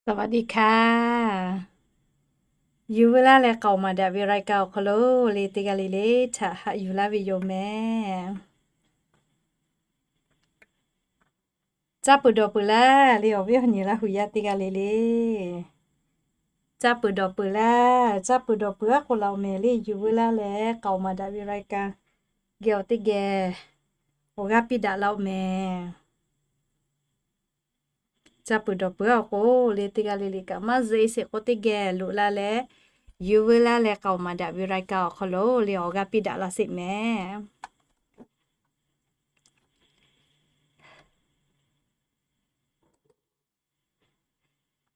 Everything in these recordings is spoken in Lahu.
สวัสดีค่ะ Yuˬ veu laˇ leh k'aoˍ maˍ daꞈ ve รายการ awˬ hk'aw lo le teˇ g'aˇ le le htaꞈ haꞈ yuˬ laˇ ve yoˬ mehˍ. Caˇ peuˬ dawˬ peuˬ laˇ le awˬ viˉ awˬ nyi Laˇ hu yaˇ teˇ g'aˇ le le. Caˇ peuˬ dawˬ peuˬ laˇ, caˇ peuˬ dawˬ peuˬ aˉ k'oˆ la-oˬ mehˍ le. Yuˬ veu laˇ leh k'aoˍ maˍ daꞈ ve รายการ geh awˬ teˇ geh awˬ g'aˇ piˇ daꞈ laˇ-oˬ mehˍ. Caˇ peuˬ dawˬ peuˬ aˉ k'o le teˇ g'aˇ le le kaꞈ maˇ zuhꞈ e sheˍ k'o teˇ geh loꞈ la leh, yuˬ veu laˇ leh k'aoˍ maˍ daꞈ ve รายการ awˬ hk'aw lo le awˬ g'aˇ piˇ daꞈ laˇ sheˍ mehˍ.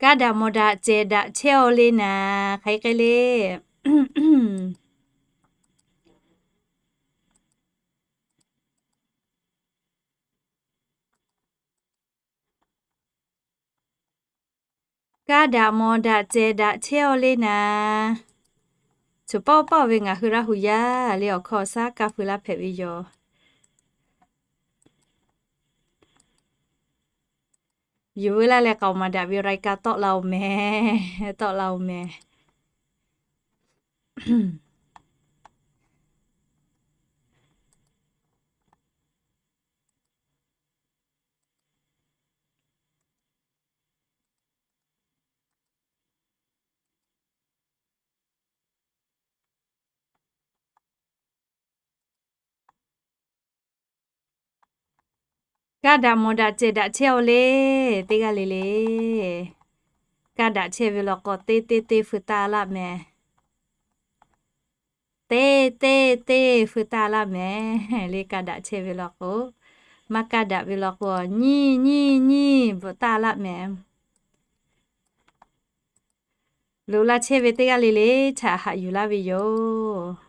Kaˇ daꞈ mawˬ daꞈ cehˬ daꞈ chehˇ-aw le naˍ, hk'aˬ hk'e le. Kaˇ daꞈ mawˬ daꞈ cehˬ daꞈ chehˇ-aw le naˍ. Choˬ paˆ paˆ ve ngaˬ hui Laˇ hu yaˇ le awˬ hkawˇ awˬ shaˉ kaˇ feu laˇ hpehꞈ ve yoˬ. Yuˬ veu laˇ leh k'aoˍ maˍ daꞈ ve รายการ tawˆ la-oˬ mehˍ, tawˆ la-oˬ mehˍ. Kaˇ daꞈ mawˬ daꞈ cehˬ daꞈ chehˇ-aw le teˇ g'aˇ le le. Kaˇ daꞈ chehˇ ve law k'o teˇ teˇ teˇ feu taˇ laˇ mehˍ. Teˇ teˇ teˇ feu taˇ laˇ mehˍ le. Kaˇ daꞈ chehˇ ve law k'o, maˇ kaˇ daꞈ ve law k'o nyiˇ nyiˇ nyiˇ bvuhꞈ taˇ laˇ mehˍ. Loꞈ la chehˇ ve teˇ g'aˇ le le htaꞈ haꞈ yuˬ laˇ ve yoˬ.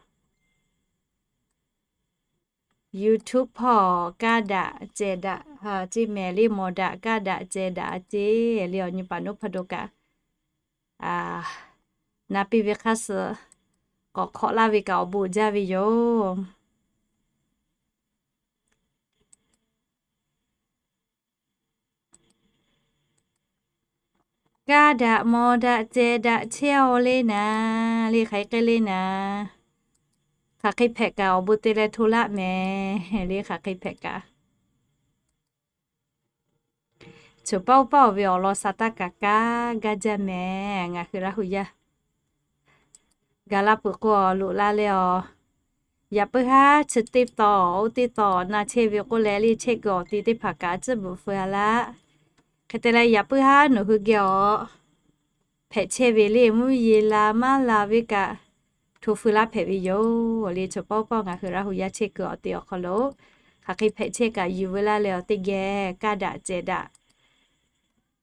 YouTube hpawˇ kaˇ daꞈ cehˬ daꞈ ceˇ mehˍ le. Mawˬ daꞈ kaˇ daꞈ cehˬ daꞈ ceˇ le awˬ nyi paˍ nuˇ hpaˇ do kaꞈ na piˇ ve hk'aˇ suh k'awꞈ hk'awꞈ laˇ ve kaꞈ awˬ bon jaˇ ve yoˬ. Kaˇ daꞈ mawˬ daꞈ cehˬ daꞈ chehˇ-aw le naˍ le, hk'aˬ hk'e le naˍ. Hk'aˬ hk'e hpehꞈ kaꞈ awˬ bon te leh hto laˇ mehˍ le. Hk'aˬ hk'e hpehꞈ kaꞈ choˬ paˆ paˆ-oˬ ve awˬ lawn sa taˇ kaˍ kaˇ gaˇ jaˇ mehˍ. Ngaˬ hui Laˇ hu yaˇ gaˬ la peuˬ k'o loꞈ la leh awˬ, yaꞈ puiˉ haˉ chi teˇ taw oˇ teˇ taw na chehˇ ve k'oˆ leh le chehˇ kuiˬ awˬ ti teˇ hpaˍ kaꞈ tcuhˉ bvuhꞈ feu-a laˇ. Hk'e te leh yaꞈ puiˉ haˉ nawˬ hui geh awˬ hpehꞈ chehˇ ve le mvuhˇ yeˬ la maˇ la ve kaꞈ hto feu laˇ hpehꞈ ve yoˬ le. Choˬ paˆ paˆ ngaˬ hui Laˇ hu yaˇ chehˇ kuiˬ awˬ ti awˬ hk'aw lo hk'aˬ hk'e hpehꞈ chehˇ kaꞈ yuˬ veu laˇ leh awˬ teˇ geh kaˇ daꞈ cehˬ daꞈ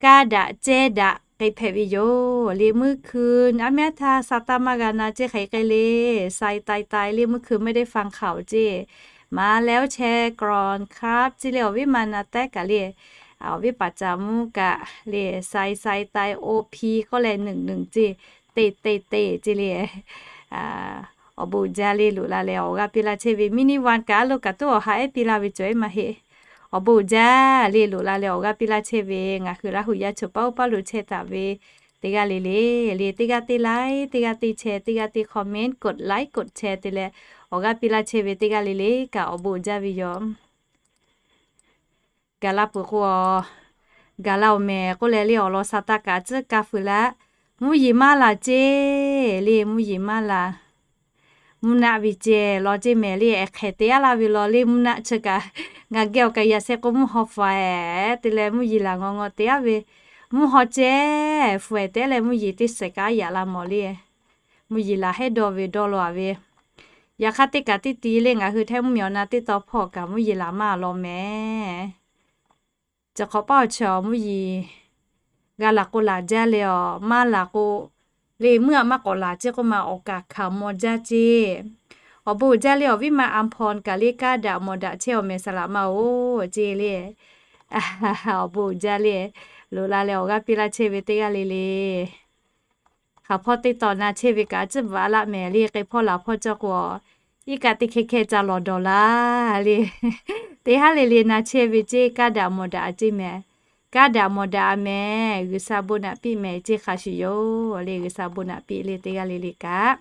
kaˇ daꞈ cehˬ daꞈ k'ai hpehꞈ ve yoˬ le. Meuˇ hkui aˉ mehˉ htaˇ sa taˇ maˇ g'a na ceˇ hk'aˬ hk'e le. Sai tai tai le meuˇ hkui ไม่ได้ฟังข่าว ceˇ. มาแล้วแชร์ก่อนครับ ceˇ le awˬ viˉ ma na tehˉ kaꞈ le, awˬ viˉ paˍ caˍ mvuhˇ kaꞈ le sai sai tai oˇ hpiˇ k'oˆ leh nuˬ nuˬ ceˇ, teˇ teˇ teˇ ceˇ le. Awˬ bon uiˍ jaˇ le loꞈ la leh awˬ g'aˇ piˇ laˇ chehˇ ve mini one kaꞈ a lo kaꞈ tuˉ awˬ ha ehˉ piˇ laˇ ve cawˬ ehˉ maˇ heˆ. Awˬ bon uiˍ jaˇ le loꞈ la leh awˬ g'aˇ piˇ laˇ chehˇ ve ngaˬ hui Laˇ hu yaˇ choˬ paˆ paˆ lo chehˇ taˍ ve teˇ g'aˇ le le le teˇ g'aˇ teˇ like, teˇ g'aˇ teˇ share, teˇ g'aˇ teˇ comment, กดไลค์ กดแชร์ te leh awˬ g'aˇ piˇ laˇ chehˇ ve teˇ g'aˇ le le kaꞈ awˬ bon uiˍ jaˇ ve yoˬ. Gaˬ la peuˬ k'o, gaˬ la-oˬ mehˍ k'oˆ leh le awˬ lawn sa taˇ kaꞈ tcuhˉ kaˇ feu laˇ. Mvuhˇ yeˬ maˇ la ceˇ le, mvuhˇ yeˬ maˇ la. Mvuhˇ naˆ ve ceh law ceˇ mehˍ le, ehˉ hk'e te-a laˇ ve law le mvuhˇ naˆ chi kaꞈ. Ngaˬ geh awˬ kaꞈ yaꞈ sheh k'o mvuhˇ haw faiˍ te leh mvuhˇ yeˬ laˬ ngaw ngaw te-a ve, mvuhˇ haw ceh fuiˍ te-a leh mvuhˇ yeˬ teˇ shehˍ kaꞈ yaꞈ la mawˬ le. Mvuhˇ yeˬ laˬ hehˉ dawˇ ve dawˇ law-a ve. Yaꞈ hk'aˇ teˇ kaꞈ teˇ ti le ngaˬ hui htehˇ mvuhˇmiˬ awˬ na teˇ taw hpawˇ kaꞈ mvuhˇ yeˬ laˬ maˇ law mehˍ. Chi hk'awꞈ paˆ awˬ chi awˬ mvuhˇ yeˬ g'a laˬ k'o laˬ jaˇ le awˬ, maˇ laˬ k'o le meuˇ aꞈ maˇ k'awꞈ laˬ ceˇ k'oˆ ma awˬ kaˍ hkanˍ maw jaˇ ceˇ. Awˬ bon uiˍ jaˇ le awˬ viˉ ma Aˍhpaw kaꞈ le kaˇ daꞈ mawˬ daꞈ chehˇ-aw mehˍ saˍ laꞈ ma-oˬ ceˇ le. Awˬ bon uiˍ jaˇ le loꞈ la leh awˬ g'aˇ piˇ laˇ chehˇ ve teˇ g'aˇ le le. Hk'aˬ hpawˇ teˇ taw na chehˇ ve kaꞈ tcuhˉ bvuhꞈ-a laˇ mehˍ le, k'e hpawˇ laˬ hpawˇ cawˇ k'o, iˉ kaˆ teˇ hkeh hkeh ca lawˬ dawˬ laˇ le. Teˇ haˉ le le na chehˇ ve ceˇ kaˇ daꞈ mawˬ daꞈ ceˇ mehˍ. Kaˇ daꞈ mawˬ daꞈ a mehˍ, G'uiˬsha bon naꞈ piˇ mehˍ ceˇ hk'a shuˍ yoˬ le. G'uiˬsha bon naꞈ piˇ le teˇ g'aˇ le le kaꞈ.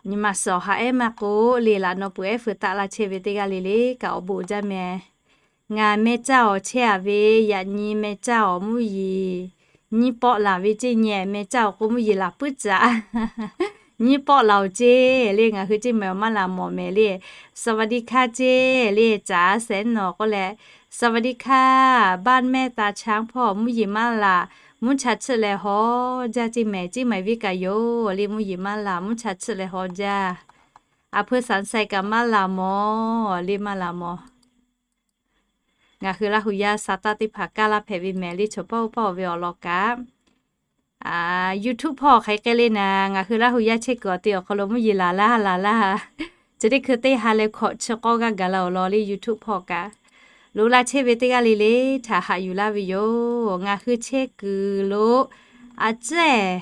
Nyi ma suhˍ haꞈ ehˉ maˇ k'oˆ le, laꞈ naw peuˬ ehˉ feu taˆ laˇ chehˇ ve teˇ g'aˇ le le kaꞈ awˬ bon uiˍ jaˇ mehˍ. Ngaˬ meh caˇ awˬ chehˇ a ve, yaꞈ nyi meh caˇ awˬ mvuhˇ yeˬ nyiˇ pawˆ laˬ ve ceˇ nyi, meh caˇ awˬ k'o mvuhˇ yeˬ laˬ puiˉ caꞈ. Nyiˇ pawˆ laˬ oˬ ceˇ le, ngaˬ hui ceˇ mehˍ awˬ maˇ laˬ mawˬ mehˍ le. สวัสดีค่ะ ceˇ le, caˍ a sehˉ nawˬ k'oˆ leh, สวัสดีค่ะ บ้านแม่ตาช้าง hpawˇ mvuhˇ yeˬ maˇ laˬ, mvuhˇ cha chiˆ leh haw jaˇ ceˇ mehˍ, ceˇ mehˍ viˉ kaꞈ yoˬ le, mvuhˇ yeˬ maˇ laˬ, mvuhˇ cha chiˆ leh haw jaˇ. A hpeu สงสัย kaꞈ maˇ laˬ mawˬ le, maˇ laˬ mawˬ. Ngaˬ hui Laˇ hu yaˇ sa taˇ teˇ hpaˍ kaˇ laˇ hpehꞈ ve mehˍ le, choˬ pawˆ oˇ pawˆ ve awˬ lawn kaꞈ. YouTube hpawˇ hk'aˬ hk'e le naˍ, ngaˬ hui Laˇ hu yaˇ chehˇ kuiˬ awˬ te awˬ hk'aw lo mvuhˇ yeˬ laˬ laˇ laˬ laˇ. Chi teˇ hkui teˇ ha leh hkawꞈ chi k'awˇ g'aˇ gaˬ la awˬ lawn le, YouTube hpawˇ kaꞈ. Loꞈ la chehˇ ve teˇ g'aˇ le le htaꞈ haꞈ yuˬ laˇ ve yoˬ. Ngaˬ hui chehˇ kuiˬ lo a ciˉ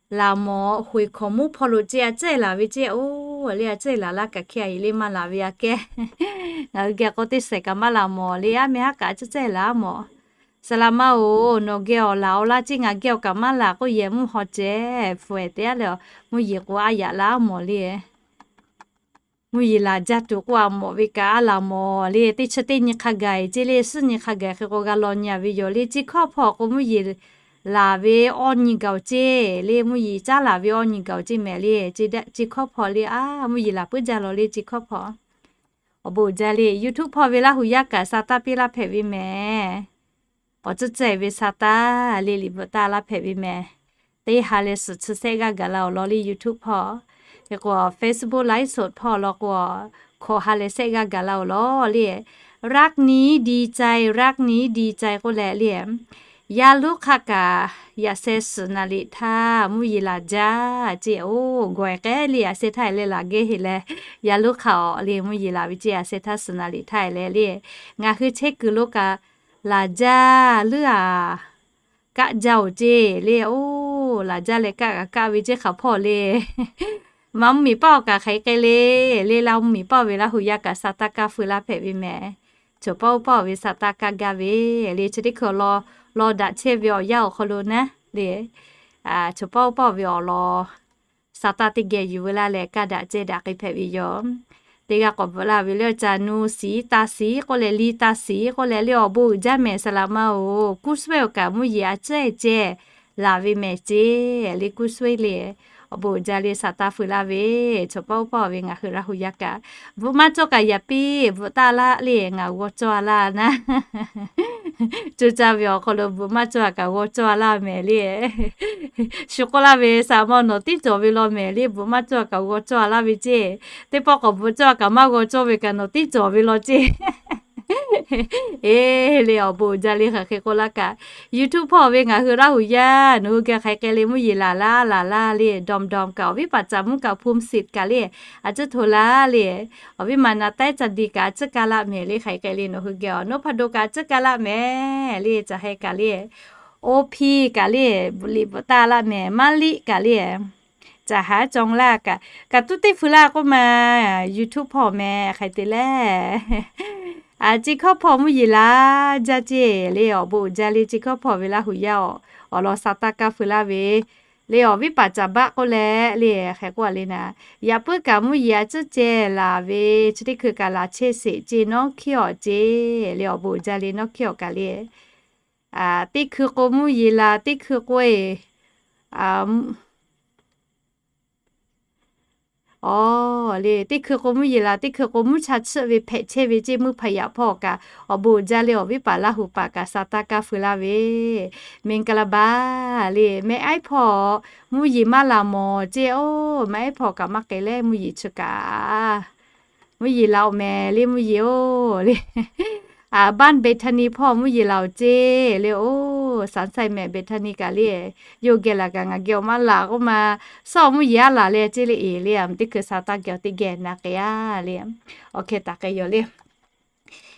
laˬ mawˬ, hoiˍ hkawˍ muˉ hpawˇ lo ceˇ a ciˉ laˬ ve ceˇ oˬ le, a ciˉ laˬ laˇ kaꞈ hk'e a yeˬ le maˇ laˬ ve aꞈ kehˉ. Ngaˬ hui geh k'o teˇ sehˍ kaꞈ maˇ laˬ mawˬ le, a meh haˉ kaꞈ a ciˉ ciˉ laˬ mawˬ. Saˍ laꞈ ma oˬ, nawˬ geh awˬ laˬ awˬ laˇ ceˇ, ngaˬ geh awˬ kaꞈ maˇ laˬ k'oˆ yehˬ mvuhˇ haw cehˬ hpu ehˍ te a le, mvuhˇ yeˬ k'o a yaꞈ laˇ mawˬ le. Mvuhˇ yeˬ laˬ jaˇ tuˬ k'oˆ a mawˬ ve kaꞈ a laˬ mawˬ le. Teˇ chi teˇ nyi hk'a gaˬ ceˇ le, suhˉ nyi hk'a gaˬ hk'e k'o g'a law nyi a ve yoˬ le. Chi hkawˇ hpawˇ k'o mvuhˇ yeˬ laˬ ve awˇ nyi gaˬ oˬ ceˇ le, mvuhˇ yeˬ caˉ laˬ ve awˇ nyi gaˬ oˬ ceˇ mehˍ le. Chi hkawˇ hpawˇ le a, mvuhˇ yeˬ laˬ puiˉ jaˇ law le, chi hkawˇ hpawˇ. Awˬ bon uiˍ jaˇ le, YouTube hpawˇ ve Laˇ hu yaˇ kaꞈ sa taˇ piˇ laˇ hpehꞈ ve mehˍ. Awˬ tcuhˉ cehˬ ve sa taˇ le, liꞈ bvuhꞈ taˇ laˇ hpehꞈ ve mehˍ. Teˇ ha leh suhˍ chi sehˆ g'aˇ gaˬ la awˬ lawn le, YouTube hpawˇ. Hk'e k'o Facebook ไลฟ์สด hpawˇ law k'o, hkawꞈ ha leh sehˆ g'aˇ gaˬ la awˬ lawn le. รักนี้ดีใจ รักนี้ดีใจ k'oˆ leh le, yaˇ lonˉ hk'aˆ kaꞈ yaꞈ sheh suhˍ naˍ liꞈ htaˇ mvuhˇ yeˬ laˬ jaˇ ceˇ oˬ. Gawˬ e k'ehˉ le, yaꞈ sheh htaˇ e leh laˬ geh heˆ leh, yaˇ lonˉ hk'aˆ awˬ le mvuhˇ yeˬ laˬ ve ceˇ, yaꞈ sheh htaˇ suhˍ naˍ liꞈ htaˇ e leh le. Ngaˬ hui chehˇ kuiˬ lo kaꞈ laˬ jaˇ leuˉ a, kaˆ jaˇ oˬ ceˇ le. Oˬ, laˬ jaˇ leh kaˆ kaꞈ kaˆ ve ceˇ hk'aˬ hpawˇ le. Maˇ mvuhˇ miˬ paˇ awˬ kaꞈ hk'aˬ hk'e le, le Laˇ mvuhˇ miˬ paˇ ve Laˇ hu yaˇ kaꞈ sa taˇ kaˇ feu laˇ hpehꞈ ve mehˍ. Choˬ pawˆ oˇ pawˆ ve sa taˇ kaˇ gaˇ ve le. Chi teˇ hkui awˬ lawn law daꞈ chehˇ ve awˬ yanˇ awˬ hk'aw lo naˉ le, choˬ pawˆ oˇ pawˆ ve awˬ lawn sa taˇ teˇ geh yuˬ veu laˇ leh kaˇ daꞈ cehˇ daꞈ k'ai hpehꞈ ve yoˬ. Teˇ g'aˇ k'awꞈ bvuhꞈ laˇ ve le, caˬ nu siˍ taˇ siˍ k'oˆ leh, liˇ taˇ siˍ k'oˆ leh le, awˬ bon uiˍ jaˇ mehˍ saˍ laꞈ ma oˬ. Kuˇ suhˉ awˬ kaꞈ mvuhˇ yeˬ a ciˉ cehˇ laˬ ve mehˍ ceˇ le, kuˇ suhˉ le. Awˬ bon uiˍ jaˇ le, sa taˇ feu laˇ ve, choˬ pawˆ oˇ pawˆ ve ngaˬ hui Laˇ hu yaˇ kaꞈ. Bvuhꞈ maˇ cawˇ kaꞈ yaꞈ piˇ, bvuhꞈ taˇ laˇ le, ngaˬ g'aw cawˇ a laˇ naˉ. Coˇ caˇ ve awˬ hk'aw lo bvuhꞈ maˇ cawˇ a kaꞈ g'aw cawˇ a laˇ mehˍ le. Shu k'oˆ laˇ ve saˍ laꞈ ma, nawˬ tiˉ cawˬ ve law mehˍ le, bvuhꞈ maˇ cawˇ a kaꞈ g'aw cawˇ a laˇ ve ceˇ. Teˇ pawˆ k'awꞈ bvuhꞈ cawˇ a kaꞈ maˇ g'aw cawˇ ve kaꞈ nawˬ tiˉ cawˬ ve law ceˇ. Eˬ le, awˬ bon uiˍ jaˇ le, hk'aˬ hk'e k'oˆ laˇ kaꞈ. YouTube hpawˇ ve ngaˬ hui Laˇ hu yaˇ, nawˬ hui geh hk'aˬ hk'e le mvuhˇ yeˬ laˬ laˇ laˬ laˇ le, dawˬ dawˬ kaꞈ awˬ viˉ paˍ caꞈ mvuhˇ kaꞈ ภูมิสิทธิ์ kaꞈ le, a ciˉ hto laˇ le. Awˬ viˉ ma na taiˉ ca di kaꞈ a ciˉ kaˇ laˇ mehˍ le, hk'aˬ hk'e le nawˬ hui geh awˬ naˉ hpaˇ do kaꞈ a ciˉ kaˇ laˇ mehˍ le, caˬ heh kaꞈ le, oˇ hpiˇ kaꞈ le, bvuhꞈ liꞈ bvuhꞈ taˇ laˇ mehˍ, maˇ liˆ kaꞈ le, caˬ haˉ cawˇ laˇ kaꞈ, kaꞈ tuˉ teˇ hpui laˇ k'oˆ ma, YouTube hpawˇ mehˍ hk'aˬ hk'e te le. A, chi hkawˇ hpawˇ mvuhˇ yeˬ laˬ jaˇ ceˇ le, awˬ bon uiˍ jaˇ le, chi hkawˇ hpawˇ ve Laˇ hu yaˇ awˬ lawn sa taˇ kaˇ feu laˇ ve le, awˬ viˉ paˍ caˍ baˆ k'oˆ leh le, hk'e k'oˆ a le naˉ, yaꞈ puiˉ kaꞈ mvuhˇ yeˬ a ciˉ cehˇ laˬ ve, chi teˇ hkui kaꞈ laˬ chehˇ sheˍ ceˇ, nawˉ hkiˇ awˬ ceˇ le, awˬ bon uiˍ jaˇ le, nawˉ hkiˇ awˬ kaꞈ le. Teˇ hkui k'o mvuhˇ yeˬ laˬ, teˇ hkui k'o e, a, le, teˇ hkui k'o mvuhˇ yeˬ laˬ, teˇ hkui k'o mvuhˇ cha chiˆ ve hpehꞈ chehˇ ve ceˇ, mvuhˇ hpaˍ yaꞈ hpawˇ kaꞈ awˬ bon uiˍ jaˇ le, awˬ viˉ paˍ Laˇ hu paˍ kaꞈ sa taˇ kaˇ feu laˇ ve, မင်္ဂလာပါ le, meh aiˉ hpawˇ mvuhˇ yeˬ maˇ laˬ mawˬ ceˇ oˬ, meh aiˉ hpawˇ kaꞈ maˇ k'ai leh mvuhˇ yeˬ chi kaꞈ mvuhˇ yeˬ laˬ oˬ mehˍ le, mvuhˇ yeˬ oˬ le. A, บ้านเบธานี hpawˇ mvuhˇ yeˬ laˬ oˬ ceˇ le oˬ, สงสัย mehˍ เบธานี kaꞈ le, yawˇ geh laˬ kaꞈ ngaˬ geh awˬ maˇ laˬ k'oˆ ma, suhˉ mvuhˇ yeˬ a laˬ leh ceˇ le e le, a, teˇ hkui sa taˇ geh awˬ teˇ geh na k'ai a le. Awˬ hkeh taˍ k'ai yoˬ le.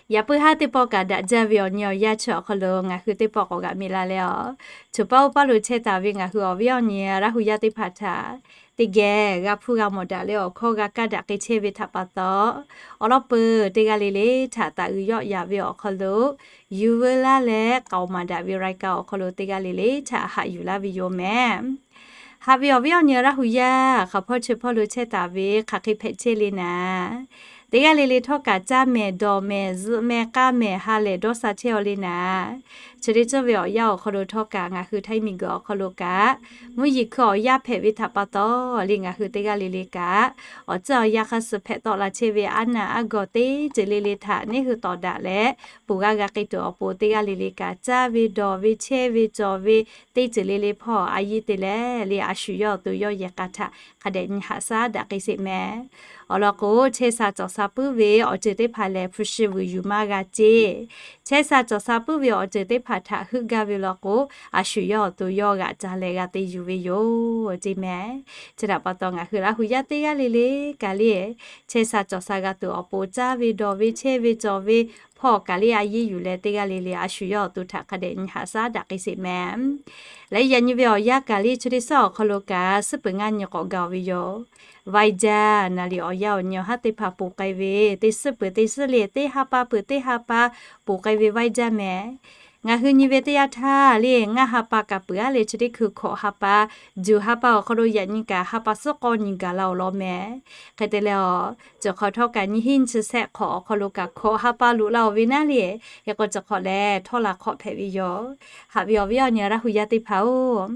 Yaꞈ puiˉ haˉ teˇ pawˆ kaꞈ daꞈ jaˇ ve awˬ nyi awˬ yanˇ chi awˬ hk'aw lo ngaˬ hui teˇ pawˆ k'awꞈ g'aꞈ miˬ la leh a, choˬ paˇ oˇ paˇ lo chehˇ taˍ ve ngaˬ hui awˬ viˉ awˬ nyi Laˇ hu yaˇ teˇ hpaˍ htaꞈ teˇ geh g'a hpuˇ g'a mawˬ daꞈ leh awˬ hkawˇ g'a kaˇ daꞈ k'ai chehˇ ve htaꞈ pa taw, awˬ lawn peuˬ teˇ g'aˇ le le htaꞈ taˍ uiˍ yawˆ yaꞈ ve awˬ hk'aw lo, yuˬ veu laˇ leh k'aoˍ maˍ daꞈ ve รายการ awˬ hk'aw lo teˇ g'aˇ le le htaꞈ haꞈ yuˬ laˇ ve yoˬ mehˍ. Haꞈ ve awˬ viˉ awˬ nyi Laˇ hu yaˇ hk'aˬ hpawˇ chi hpawˇ lo chehˇ taˍ ve hk'aˬ hk'e hpehꞈ chehˇ le naˍ, teˇ g'aˇ le le htawˇ kaꞈ caˇ mehˍ dawˬ mehˍ zuhꞈ mehˍ k'aˇ mehˍ ha lehˬ dawˇ sha chehˇ aw le naˍ. Chi teˇ ceuˬ ve awˬ yanˇ awˬ hk'aw lo htawˇ kaꞈ ngaˬ hui htaiˇ miˬguiˬ awˬ hk'aw lo kaꞈ, mvuhˇ yeˬ hkui awˬ yanˇ hpehꞈ ve htaꞈ pa taw le ngaˬ hui teˇ g'aˇ le le kaꞈ, awˬ ceuˬ awˬ yanˇ hk'a suh hpehꞈ tawˆ la chehˇ ve aˉ naˬ aˉ gawˬ teˇ ceuˬ le le htaꞈ neˇ hui tawˍ daꞈ leh, ponˬ g'aˇ g'a k'ai tuˬ awˬ pon teˇ g'aˇ le le kaꞈ caˇ ve dawˬ ve chehˇ ve cawˬ ve teˇ ceuˬ le le hpawˇ a yiˇ te leh le a shu yawˇ awˬ to yawˇ yehˬ k'a htaꞈ hk'a dehꞈ nyi haꞈ shaˉ daꞈ k'ai sheˍ mehˍ. Awˬ lawn k'o, chehˇ sha cawˬ sha puiˉ ve awˬ ceuˬ teˇ hpaˍ lehˬ hpu shi vuiˬ yuˬ maˇ g'a ceˇ. Chehˇ sha cawˬ sha puiˉ ve awˬ ceuˬ teˇ hpaˍ htaꞈ heuˆ gaˇ ve law k'o, a shu yawˇ awˬ to yawˇ g'aꞈ ca leh g'a te yuˬ ve yoˬ ceˇ mehˍ. Chi htaꞈ pa taw ngaˬ hui Laˇ hu yaˇ teˇ g'aˇ le le kaꞈ le, chehˇ sha cawˬ sha g'a tuˬ awˬ pon caˇ ve dawˬ ve chehˇ ve cawˬ ve hpawˇ kaꞈ le a yiˇ yuˬ leh teˇ g'aˇ le le a shu yawˇ awˬ to htaꞈ hk'a dehꞈ nyi haꞈ shaˉ daꞈ k'ai sheˍ mehˍ. Leh yaꞈ nyi ve awˬ yanˇ kaꞈ le chi teˇ suhˉ awˬ hk'aw lo kaꞈ suhˉ peuˬ ngaˇ nyi k'awꞈ gaˬ ve yoˬ. Vaiˇ jaˇ naˍ riˍ awˬ yanˇ awˬ nyi awˬ haˉ teˇ hpaˍ ponˬ k'ai ve, teˇ suhˉ peuˬ teˇ suhˉ le teˇ ha pa peuˬ teˇ ha pa ponˬ k'ai ve vaiˇ jaˇ mehˍ. Ngaˬ hui nyi ve teˇ yanˇ htaˇ le ngaˇ ha pa kaꞈ peuˬ aˉ le chi teˇ hkui hkawꞈ ha pa, juˬ ha pa awˬ hk'aw lo yaꞈ nyi kaꞈ ha pa suhˉ k'awˇ nyi gaˬ la awˬ lawn mehˍ. Hk'e te leh a, cawˬ hk'awꞈ htawˇ kaꞈ nyi hiˉ nyi chi shehˆ hk'awꞈ awˬ hk'aw lo kaꞈ hkawꞈ ha pa loꞈ la awˬ ve naˉ le, hk'e k'o cawˬ hk'awꞈ lehˬ htawˇ la hk'awꞈ hpehꞈ ve yoˬ. Haꞈ ve awˬ viˉ awˬ nyi Laˇ hu yaˇ teˇ hpaˍ-oˬ,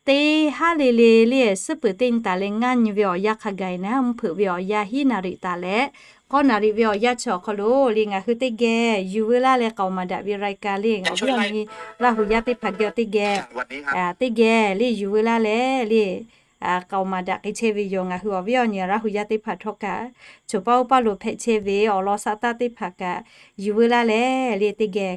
teˇ haˉ le le le suhˉ peuˬ teˇ nyi taˍ leh ngaˇ nyi ve awˬ yanˇ hk'a gaˬ naˉ, mvuhˇ hpeuꞈ ve awˬ yanˇ hiˉ naˍ riˍ taˍ leh k'awˇ naˍ riˍ ve awˬ yanˇ chi awˬ hk'aw lo le ngaˬ hui teˇ geh yuˬ veu laˇ leh k'aoˍ maˍ daꞈ ve รายการ le ngaˬ awˬ viˉ awˬ nyi Laˇ hu yaˇ teˇ hpaˍ geh teˇ geh, teˇ geh le yuˬ veu laˇ leh le k'aoˍ maˍ daꞈ k'ai chehˇ ve yoˬ. Ngaˬ hui awˬ viˉ awˬ nyi Laˇ hu yaˇ teˇ hpaˍ htawˇ kaꞈ, choˬ paˇ oˇ paˇ lo hpehꞈ chehˇ ve awˬ lawn shaꞈ taˇ teˇ hpaˍ kaꞈ yuˬ veu laˇ leh le teˇ geh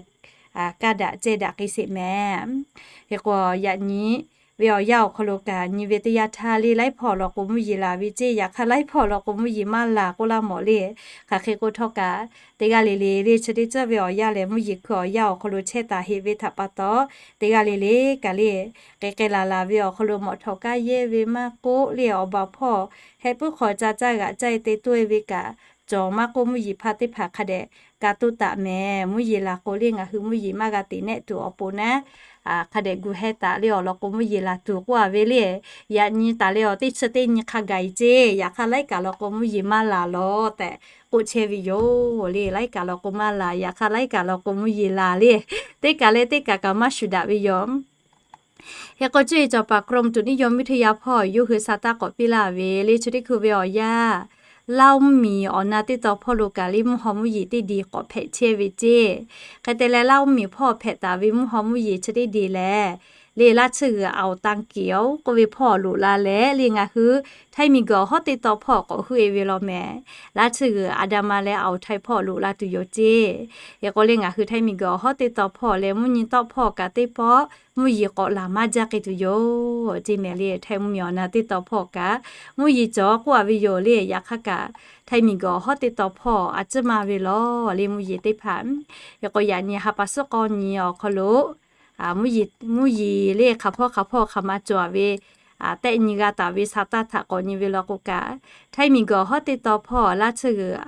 kaˇ daꞈ ceh daꞈ k'ai sheˍ mehˍ. Hk'e k'o yaꞈ nyi ve awˬ yanˇ awˬ hk'aw lo kaꞈ nyi ve teˇ yanˇ htaˇ le laiˉ hpawˇ law k'o mvuhˇ yeˬ laˬ ve ceˇ, yaꞈ hk'aˇ laiˉ hpawˇ law k'o mvuhˇ yeˬ maˇ laˬ k'oˆ laˇ mawˬ le. Hk'aˬ hk'e k'o htawˇ kaꞈ teˇ g'aˇ le le le chi teˇ ceuˬ ve awˬ yanˇ lehˬ mvuhˇ yeˬ hkui awˬ yanˇ awˬ hk'aw lo chehˇ taˍ heꞈ ve htaꞈ pa taw, teˇ g'aˇ le le kaꞈ le k'ai k'ai laˬ laˬ ve awˬ hk'aw lo mawꞈ htawꞈ kaˇ yehˇ ve maˇ k'oˆ le awˬ baˬ hpawˇ heh puiˉ hk'aw ca caˇ g'aꞈ caˇ e te toˇ e ve kaꞈ cawˬ maˇ k'oˆ, mvuhˇ yeˬ hpaˇ teˇ hpaˍ hk'a dehꞈ ka toˇ taˍ mehˍ. Mvuhˇ yeˬ laˬ k'o le ngaˬ hui mvuhˇ yeˬ maˇ g'a teꞈ nehˆ tuˬ awˬ pon naˉ, hk'a dehꞈ gu heh taˍ le awˬ lawn k'o mvuhˇ yeˬ laˬ tuˬ k'oˆ a ve le. Yaꞈ nyi taˍ leh awˬ teˇ chi teˇ nyi hk'a gaˬ e ceˇ, yaꞈ hk'aˇ laiˉ kaꞈ law k'o mvuhˇ yeˬ maˇ laˬ lawˬ tehꞈ k'oˆ chehˇ ve yoˬ le. Laiˉ kaꞈ law k'o maˇ laˬ, yaꞈ hk'aˇ laiˉ kaꞈ law k'o mvuhˇ yeˬ laˬ le. Teˇ kaꞈ leh teˇ kaꞈ kaꞈ maˇ shuˍ daꞈ ve yoˬ. Hk'e k'o cuˇ yiˍ cawˬ paˍ กรมอุตุนิยมวิทยา hpawˇ yawˇ hui sa taˇ k'awꞈ piˇ laˇ ve le chi teˇ hkui ve awˬ yanˇ, Laˇ oˇ miˬ awˬ na teˇ taw hpawˇ lo kaꞈ le mvuhˇ haw mvuhˇ yeˬ teˇ de k'awꞈ hpehꞈ chehˇ ve ceˇ. Hk'e te leh Laˇ oˇ miˬ hpawˇ hpehꞈ taˍ ve mvuhˇ haw mvuhˇ yeˬ chi teˇ de lehˬ, le laˇ tsuhˇ g'uiˬ อ่าวตังเกียว k'oˆ ve hpawˇ loꞈ la leh le ngaˬ hui Htaiˇ miˬguiˬ awˬ hawˉ teˇ taw hpawˇ k'awꞈ huˉ e ve law mehˍ. Laˇ tsuhˇ g'uiˬ อันดามัน leh อ่าวไทย hpawˇ loꞈ la tuˬ yoˬ ceˇ. Hk'e k'o le ngaˬ hui Htaiˇ miˬguiˬ awˬ hawˉ teˇ taw hpawˇ leh mvuhˇ nyi tawˆ hpawˇ kaꞈ teˇ pawˆ mvuhˇ yeˬ k'awꞈ laˬ maˇ jaˇ k'ai tuˬ yoˬ ceˇ mehˍ le. Htaiˇ mvuhˇ miˬ awˬ na teˇ taw hpawˇ kaꞈ mvuhˇ yeˬ cawˬ k'oˆ a ve yoˬ le. Yaꞈ hk'aˇ kaꞈ Htaiˇ miˬguiˬ awˬ hawˉ teˇ taw hpawˇ a ciˉ maˇ ve lawˬ le mvuhˇ yeˬ teˇ hpaˍ. Hk'e k'o yaꞈ nyi ha pa suhˉ k'awˇ nyi awˬ hk'aw lo mvuhˇ yeˬ le hk'aˬ hpawˇ hk'aˬ hpawˇ hk'aˬ ma cawˬ a ve tehˆ nyi g'a taˍ ve sa taˇ htaꞈ k'awꞈ nyi ve law k'o kaꞈ, Htaiˇ miˬguiˬ awˬ hawˉ teˇ taw hpawˇ laˇ tsuhˇ g'uiˬ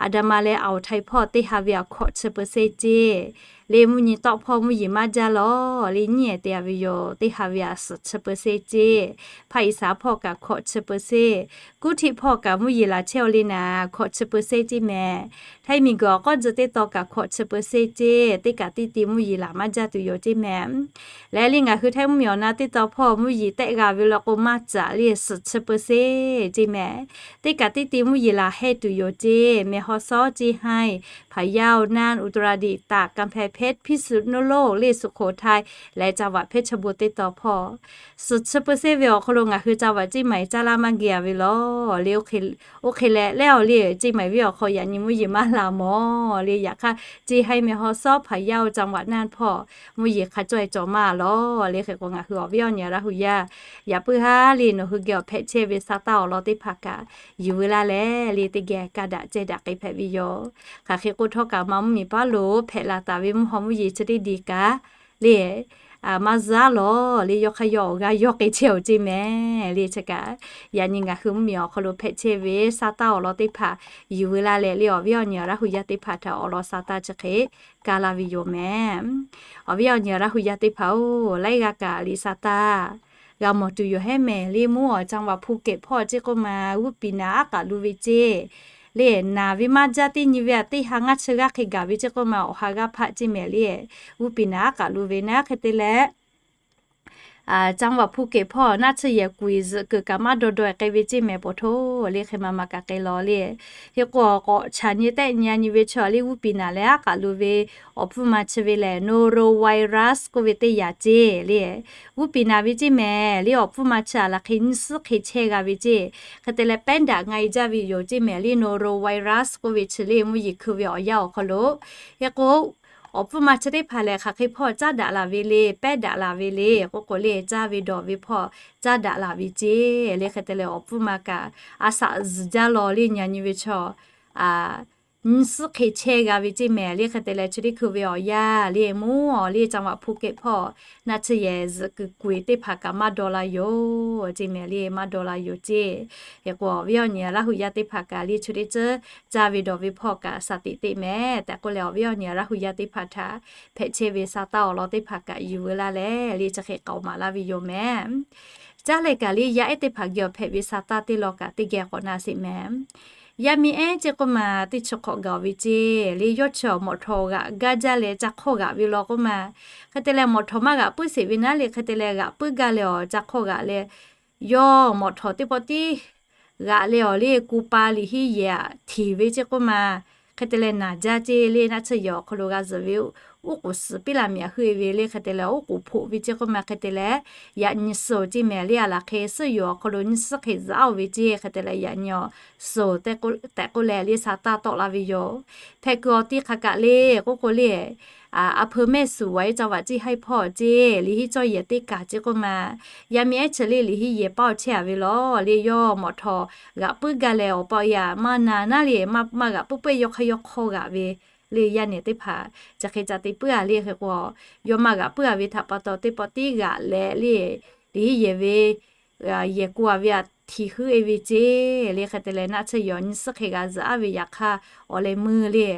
อันดามัน leh อ่าวไทย hpawˇ teˇ ha ve aꞈ hkawꞈ chi เปอร์เซ็นต์ ceˇ. Le mvuhˇ nyi tawˆ hpawˇ mvuhˇ yeˬ maˇ jaˇ lawˬ le nyiˉ ehˍ te a ve yoˬ. Teˇ ha ve aꞈ suhˍ chi เปอร์เซ็นต์ ceˇ. Hpaˇ iˍ saˍ hpawˇ kaꞈ hkawꞈ chi เปอร์เซ็นต์. Kuˉ htiˆ hpawˇ kaꞈ mvuhˇ yeˬ laˬ chehˇ aw le naˍ hkawꞈ chi เปอร์เซ็นต์ ceˇ mehˍ. Htaiˇ miˬguiˬ awˬ k'awˇ tzuhꞈ teˇ taw kaꞈ hkawꞈ chi เปอร์เซ็นต์ ceˇ. Teˇ kaꞈ teˇ te mvuhˇ yeˬ laˬ maˇ jaˇ tuˬ yoˬ ceˇ mehˍ. Leh le ngaˬ hui Htaiˇ mvuhˇ miˬ awˬ na teˇ taw hpawˇ mvuhˇ yeˬ tehˆ g'a ve law k'o maˇ caꞈ le suhˍ chi เปอร์เซ็นต์ ceˇ mehˍ. Teˇ kaꞈ teˇ te mvuhˇ yeˬ laˬ heh tuˬ yoˬ ceˇ. Meh haw sawˉ ceˇ haiˇ, Phayao, Nan, Uttaradi, Taq, Kanpheh, เพชรพิษณุโลก le สุโขทัย leh จังหวัดเพชรบูรณ์ teˇ taw hpawˇ, suhˍ chi pu seˇ ve awˬ hk'aw lo ngaˬ hui จังหวัดเชียงใหม่ caˇ laˇ maˇ geh a ve lawˬ le. Oˇ hk'e leh lehˬ awˬ le, เชียงใหม่ ve awˬ hk'aw yaꞈ nyi mvuhˇ yeˬ maˇ la mawˬ le. Yaꞈ hk'aˇ, เชียงใหม่ แม่ฮ่องสอน พะเยา จังหวัดน่าน hpawˇ mvuhˇ yeˬ hk'a cawˇ e cawˬ maˇ lawˬ le. Hk'e k'o ngaˬ hui awˬ viˉ awˬ nyi Laˇ huˍ yaˇ, yaꞈ puiˉ haˉ le nawˬ hui geh awˬ hpehꞈ chehˇ ve sa taˇ awˬ lawn teˇ hpaˍ kaꞈ yuˬ veu laˇ leh le, teˇ geh kaˇ daꞈ cehˇ daꞈ k'ai hpehꞈ ve yoˬ. Hk'aˬ hk'e k'oˆ htawˇ kaꞈ, ma mvuhˇ miˬ paˉ lo hpehꞈ la taˍ ve mvuhˇ haw mvuhˇ yeˬ chi teˇ diˬ kaꞈ le, maˇ zuhˉ lawˬ le, yawˇ hk'aˇ yawˇ awˬ g'aˇ yawˇ k'ai chehˇ awˬ ceˇ mehˍ le. Chi kaꞈ yaꞈ nyi ngaˬ hui mvuhˇ miˬ awˬ hk'aw lo hpehꞈ chehˇ ve sa taˇ awˬ lawn teˇ hpaˍ yuˬ veu laˇ leh le, awˬ viˉ awˬ nyi Laˇ huˍ yaˇ teˇ hpaˍ htaꞈ awˬ lawn sa taˇ chi hk'e kaˇ laˇ ve yoˬ mehˍ. Awˬ viˉ awˬ nyi Laˇ huˍ yaˇ teˇ hpaˍ-oˬ, laiˉ g'aˇ kaꞈ liꞈ sa taˇ g'a mawˬ tuˬ yoˬ hehˉ mehˍ le. Mvuhˇ awˬ จังหวัดภูเก็ต hpawˇ ceˇ k'oˆ ma, g'uˇ piˍ naˍ aˉ k'aꞈ lu ve ceˇ le, naˍ ve maˇ jaˇ teˇ nyi ve aꞈ teˇ ha ngaˇ chi g'aˇ hk'e gaˬ ve ceˇ k'oˆ ma, awˬ ha g'aˇ hpaˆ ceˇ mehˍ le. G'uˇ piˍ naˍ aˉ k'aꞈ lu ve naˉ hk'e te leh, จังหวัดภูเก็ต hpawˇ naˆ tsuhˇ yehˬ kuiˬ zuhꞈ kuiˬ kaꞈ maˇ daw daw e k'ai ve ceˇ mehˍ pawˬ hto le. Hk'e ma ma kaꞈ k'ai lawˬ le. Hk'e k'o k'awꞈ chaꞈ nyi tehˆ nyi a nyi ve chaw le, g'uˇ piˍ naˍ leh aˉ k'aꞈ lu ve awˬ hpfuhˇ ma chi ve lehˬ, norovirus k'oˆ ve teˇ yanˇ ceˇ le. G'uˇ piˍ naˍ ve ceˇ mehˍ le, awˬ hpfuhˇ ma chi aˬ laˬ hk'e nyiˇ suhˉ hk'e chehˇ g'a ve ceˇ. Hk'e te leh pehˉ daꞈ nga e jaˇ ve yoˬ ceˇ mehˍ le, norovirus k'oˆ ve chi le mvuhˇ yeˬ hkui ve awˬ yanˇ awˬ hk'aw lo. Hk'e k'o awˬ hpfuhˇ ma chi teˇ hpaˍ lehˬ, hk'aˬ hk'e hpawˇ caˉ daꞈ laˬ ve le, pehˉ daꞈ laˬ ve le k'oˆ k'o le, caˇ ve dawˬ ve hpawˇ caˉ daꞈ laˬ ve ceˇ le. Hk'e te leh awˬ hpfuhˇ ma kaꞈ a shaꞈ zuhˬ jaˇ lawˬ le, nyi a nyi ve chaw nyiˇ suhˉ hk'e chehˇ g'a ve ceˇ mehˍ le. Hk'e te leh chi teˇ hkui ve awˬ yanˇ le, mvuhˇ awˬ le จังหวัดภูเก็ต hpawˇ naˆ tsuhˇ yehˬ zuhꞈ kuiˬ kuiˬ teˇ hpaˍ kaꞈ maˇ daw la yoˬ ceˇ mehˍ le, maˇ daw la yoˬ ceˇ. Hk'e k'o awˬ viˉ awˬ nyi Laˇ huˍ yaˇ teˇ hpaˍ kaꞈ le, chi teˇ ceuˬ caˇ ve dawˬ ve hpawˇ kaꞈ shaˍ tiꞈ teꞈ mehˍ tehꞈ k'oˆ leh, awˬ viˉ awˬ nyi Laˇ huˍ yaˇ teˇ hpaˍ htaꞈ hpehꞈ chehˇ ve sa taˇ awˬ lawn teˇ hpaˍ kaꞈ yuˬ veu laˇ leh le, chi hk'e k'aoˍ maˍ laˇ ve yoˬ mehˍ. Caˉ leh kaꞈ le, yaˇ ehˉ teˇ hpaˍ geh awˬ hpehꞈ ve sa taˇ teˇ lawn kaꞈ teˇ geh k'awꞈ na sheˍ mehˍ. Yaˇ miˇ ehˉ ceˇ k'oˆ ma, teˇ chi hk'awꞈ gaˬ ve ceˇ le, yawˇ chi awˬ mawꞈ htawˍ g'aꞈ gaˇ jaˇ leh ca hk'awˇ g'aꞈ ve law k'oˆ ma. Hk'e te leh mawꞈ htawˍ maˇ g'aꞈ puiˉ sheˍ ve naˉ le, hk'e te leh g'aꞈ puiˉ gaˇ leh awˬ ca hk'awˇ g'aꞈ leh, yawˇ mawꞈ htawˍ teˇ pawˆ tiˉ g'aꞈ leh awˬ le ku pa liꞈ henˇ yehˬ aꞈ htiˍ ve ceˇ k'oˆ ma. Hk'e te leh naˬ jaˇ ceˇ le, naˆ tsuhˇ yehˬ awˬ hk'aw lo g'a zuhꞈ ve uˉ k'oˍ suhˍ piˉ la miˬ aꞈ heuˆ e ve le, hk'e te leh uˉ k'oˍ hpoꞈ ve ceˇ k'oˆ ma. Hk'e te leh yaꞈ nyi suhˍ ceˇ mehˍ le, aˬ laˬ hk'e suhˉ yoˬ awˬ hk'aw lo nyiˇ suhˉ hk'e zuhꞈ aˉ-oˬ ve ceˇ. Hk'e te leh yaꞈ nyi awˬ suhˍ tehꞈ k'oˆ leh le sa taˇ tawˆ la ve yoˬ. Hpehꞈ kuiˬ awˬ ti hk'aˬ kaꞈ le k'oˆ k'o le, a peu mehˆ suhˍ wa iˉ ca vaꞈ ciˇ haiˉ hpawˇ ceˇ, liꞈ henˇ cawˇ yehˬ teˇ kaˬ ceˇ k'oˆ ma. Yaˇ miˇ ehˉ chi le liꞈ henˇ yehˬ paˇ awˬ chehˇ a ve law le, yawˇ mawꞈ htawˍ g'aꞈ puiˉ gaˇ leh awˬ pa awˬ yaꞈ maˇ na naˉ le, maˇ g'aꞈ puiˉ puiˉ yawˇ hk'aˇ yawˇ hk'awˇ g'aꞈ ve le. Yaˇ nehˬ teˇ hpaˍ chi hk'e ca te puiˉ a le. Hk'e k'o yawˇ maˇ g'aꞈ puiˉ a ve htaꞈ pa taw teˇ pawˆ tiˉ g'aꞈ leh le, liꞈ henˇ yehˬ ve yehˬ ku a ve aꞈ htiˍ heuˆ e ve ceˇ le. Hk'e te leh naˆ tsuhˇ yehˬ nyiˇ suhˉ hk'e g'a zuhꞈ aˉ ve yaꞈ hk'aˇ, awˬ leh meuˇ le